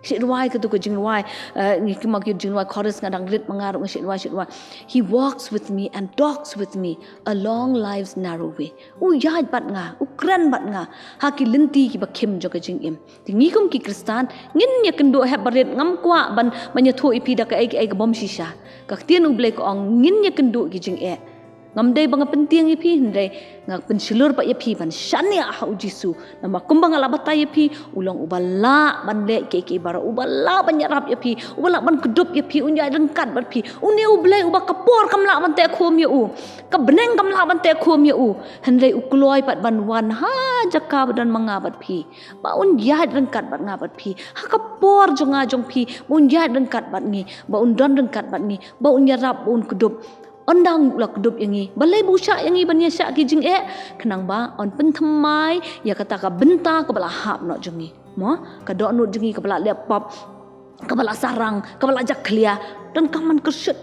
Shu rwai kato ka jingrwai, eh, ngi kynmaw ki jingrwai chorus, nga dang rit ma nga ruh nga shu rwai, shu rwai. He walks with me and talks with me along life's narrow way. U ïaid bad nga, u kren bad nga ha ki lynti kiba khim jong ka jingim. Te ngi kum ki Khristan, ngin ïakynduh hep barit, ngam kwah ban, ban ïathuh ïa phi da kaei kaei ka bym shisha. Ka ktien u Blei ka ong ngin ïakynduh ki jingeh. Ngam dei ba nga pyntieng ïa phi, hynrei nga pynshlur pat ïa phi ban shaniah ha u Jisu. Namar kumba nga la batai ïa phi, u long uba lah ban leh kiei kiei baroh, uba lah ban ïarap ïa phi, uba lah ban kdup ïa phi, un ïaid ryngkat bad phi. Une U Blei uba ka por kam lah ban teh khum ïa u, ka bneng kam lah ban teh khum ïa u, hynrei u kloi pat ban wan ha jaka ba don ma nga bad phi, ba un ïaid ryngkat bad nga bad phi ha ka por jong nga jong phi, ba un ïaid ryngkat bad ngi, ba un don ryngkat bad ngi, ba un ïarap, ba un kdup. Ynda u la kdup ïa ngi, balei ba u shah ïa ngi ban ïa shah ki jingeh? Khnang ba un pynthymmai ïa kata ka bynta kaba la hap noh jong ngi. Mo, ka dohnud jong ngi kaba la leh pop, kaba la sarang, kaba la jakhlia, donkam ban kyrshet.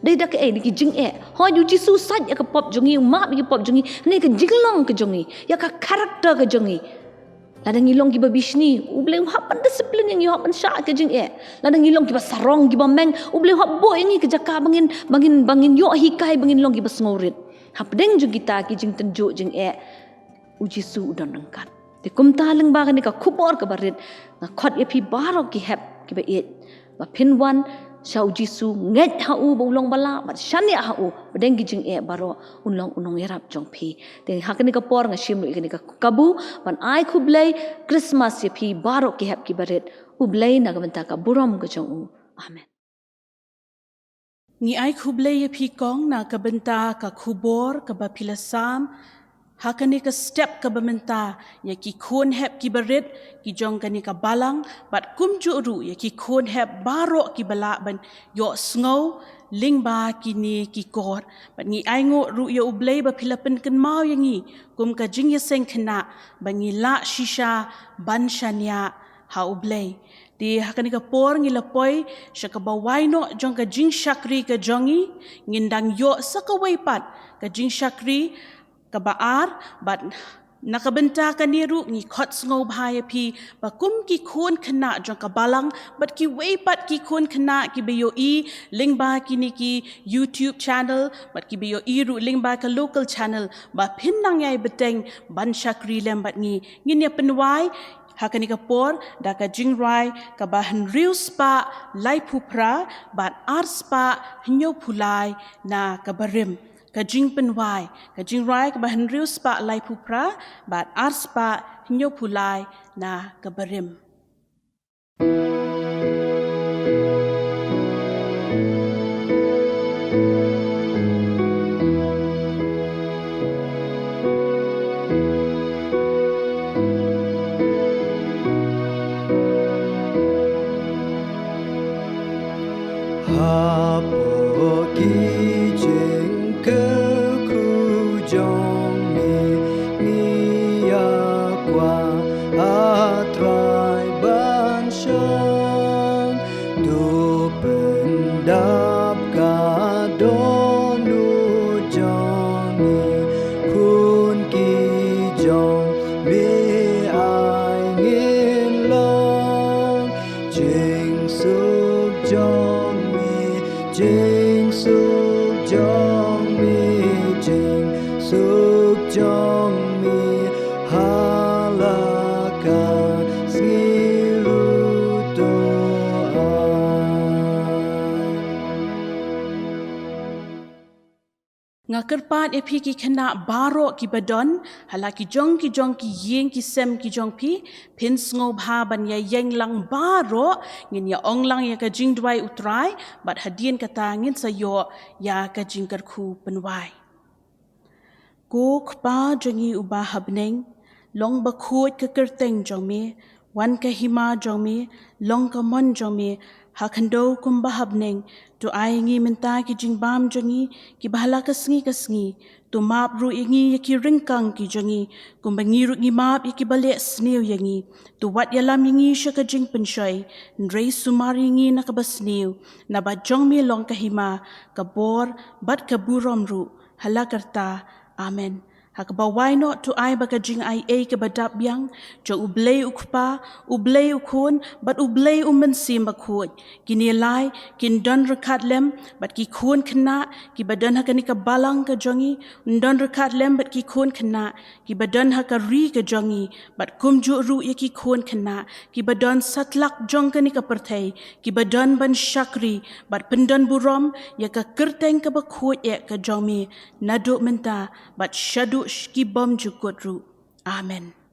Dei da kaei? Da ki jingeh. Hooid, u Jisu u sait ïa ka pop jong ngi, u map ïa ka pop jong ngi, ne ka jinglong ka jong ngi, ïa ka character ka jong ngi. Lada ngi long kiba bishni, U Blei u hap ban discipline ïa ngi, u hap ban shah ka jingeh. Lada ngi long kiba sarong, kiba meng, U Blei u hap buh ïa ngi ka jaka ba ngin, ba ngin, ba ngin ïoh hikai, ba ngin long kiba sngewrit. Hapdeng jong kita ki jingtynjuh jingeh, u Jisu u don ryngkat. Te kumta lyngba kane ka khubor kaba rit, nga khot ïa phi baroh ki hep kiba ïeit ba phin wan sha u Jisu, ngeit ha u ba u long ba lah, bad shaniah ha u, hapdeng ki jingeh baroh un long u nongïarap jong phi. Te ha kane ka por nga shim ruh ïa kane ka kabu ban ai khublei Christmas ïa phi baroh ki hep kiba rit. U Blei na ka bynta ka burom ka jong u. Amen. Ngi ai khublei ïa phi kong na ka bynta ka khubor kaba phi la sam ha kane ka step kaba mynta, ïa ki khun hep kiba rit ki jong kane ka balang, bad kumjuh ruh ïa ki khun hep baroh kiba lah ban ïohsngew lyngba kine ki kot. Bad ngi ainguh ruh ïa U Blei ba phi la pynkynmaw ïa ngi kum ka jingïaseng khynnah ba ngi lah shisha ban shaniah ha U Blei. Te ha kane ka por ngi la poi sha kaba wai noh jong ka jingshakri ka jong ngi, ngin dang ïoh sa kawei pat ka jingshakri kaba ar, bad na ka bynta kane ruh ngi khot sngewbha ïa phi ba kum ki khun khynnah jong ka balang, bad kiwei pat ki khun khynnah kiba ïohi lyngba kine ki YouTube channel, bad kiba ïohi ruh lyngba ka local channel, ba phin nang ïai bteng ban shakri lem bad ngi, ngin ïa pynwai ha kane ka por da ka jingrwai kaba hynriew spah laiphew phra bad ar spah hynñiewphew lai na kaba rim. Ka jingpynwai, ka jingrwai kaba hynriew spah laiphew phra bad ar spah hynñiewphew lai na kaba rim. Hapoh ki jingkyrkhu jong me, ngi ïa kwah, A Trai, ban shong. To pyndap ka dohnud jong me, khun ki jong me ai ngin long. Jingsuk jong me, jingsuk jong me, jingsuk jong me, ha la ka sngi ruh to ai. Nga kyrpad ïa phi ki khynnah baroh kiba don ha la ki jong ki jong ki ïing ki sem ki jong phi, phin sngewbha ban ïa ïeng lang baroh, ngin ïa ong lang ïa ka jingduwai U Trai, bad hadien kata ngin sa ïoh ïa ka jingkyrkhu pynwai. Ko Kpa jong ngi uba ha bneng, long bakhuid ka kyrteng jong me, wan ka hima jong me, long ka mon jong me, ha khyndew kumba ha bneng. To ai ïa ngi mynta ki jingbam jong ngi kiba ha la ka sngi ka sngi. To map ruh ïa ngi ïa ki ryngkang ki jong ngi, kumba ngi ruh ngi map ïa kiba leh sniew ïa ngi. To wat ïalam ïa ngi sha ka jingpynshoi, hynrei sumar ïa ngi na kaba sniew, naba jong me long ka hima, ka bor, bad ka burom ruh ha la karta. Amen. Ha kaba wai noh to ai ba ka jingaiei kaba dap biang jong U Blei U Kpa, U Blei U Khun bad U Blei U Mynsiem Bakhuid, kine lai kin don ryngkat lem bad ki khun khynnah kiba don ha kane ka balang ka jong ngi, yn don ryngkat lem bad ki khun khynnah kiba don ha ka ri ka jong ngi, bad kumjuh ruh ïa ki khun khynnah kiba don satlak jong kane ka pyrthei, kiba don ban shakri bad pyndon burom ïa ka kyrteng kaba khuid eh ka jong me, naduh mynta bad shaduh sh- ki bymjukut ruh. Amen.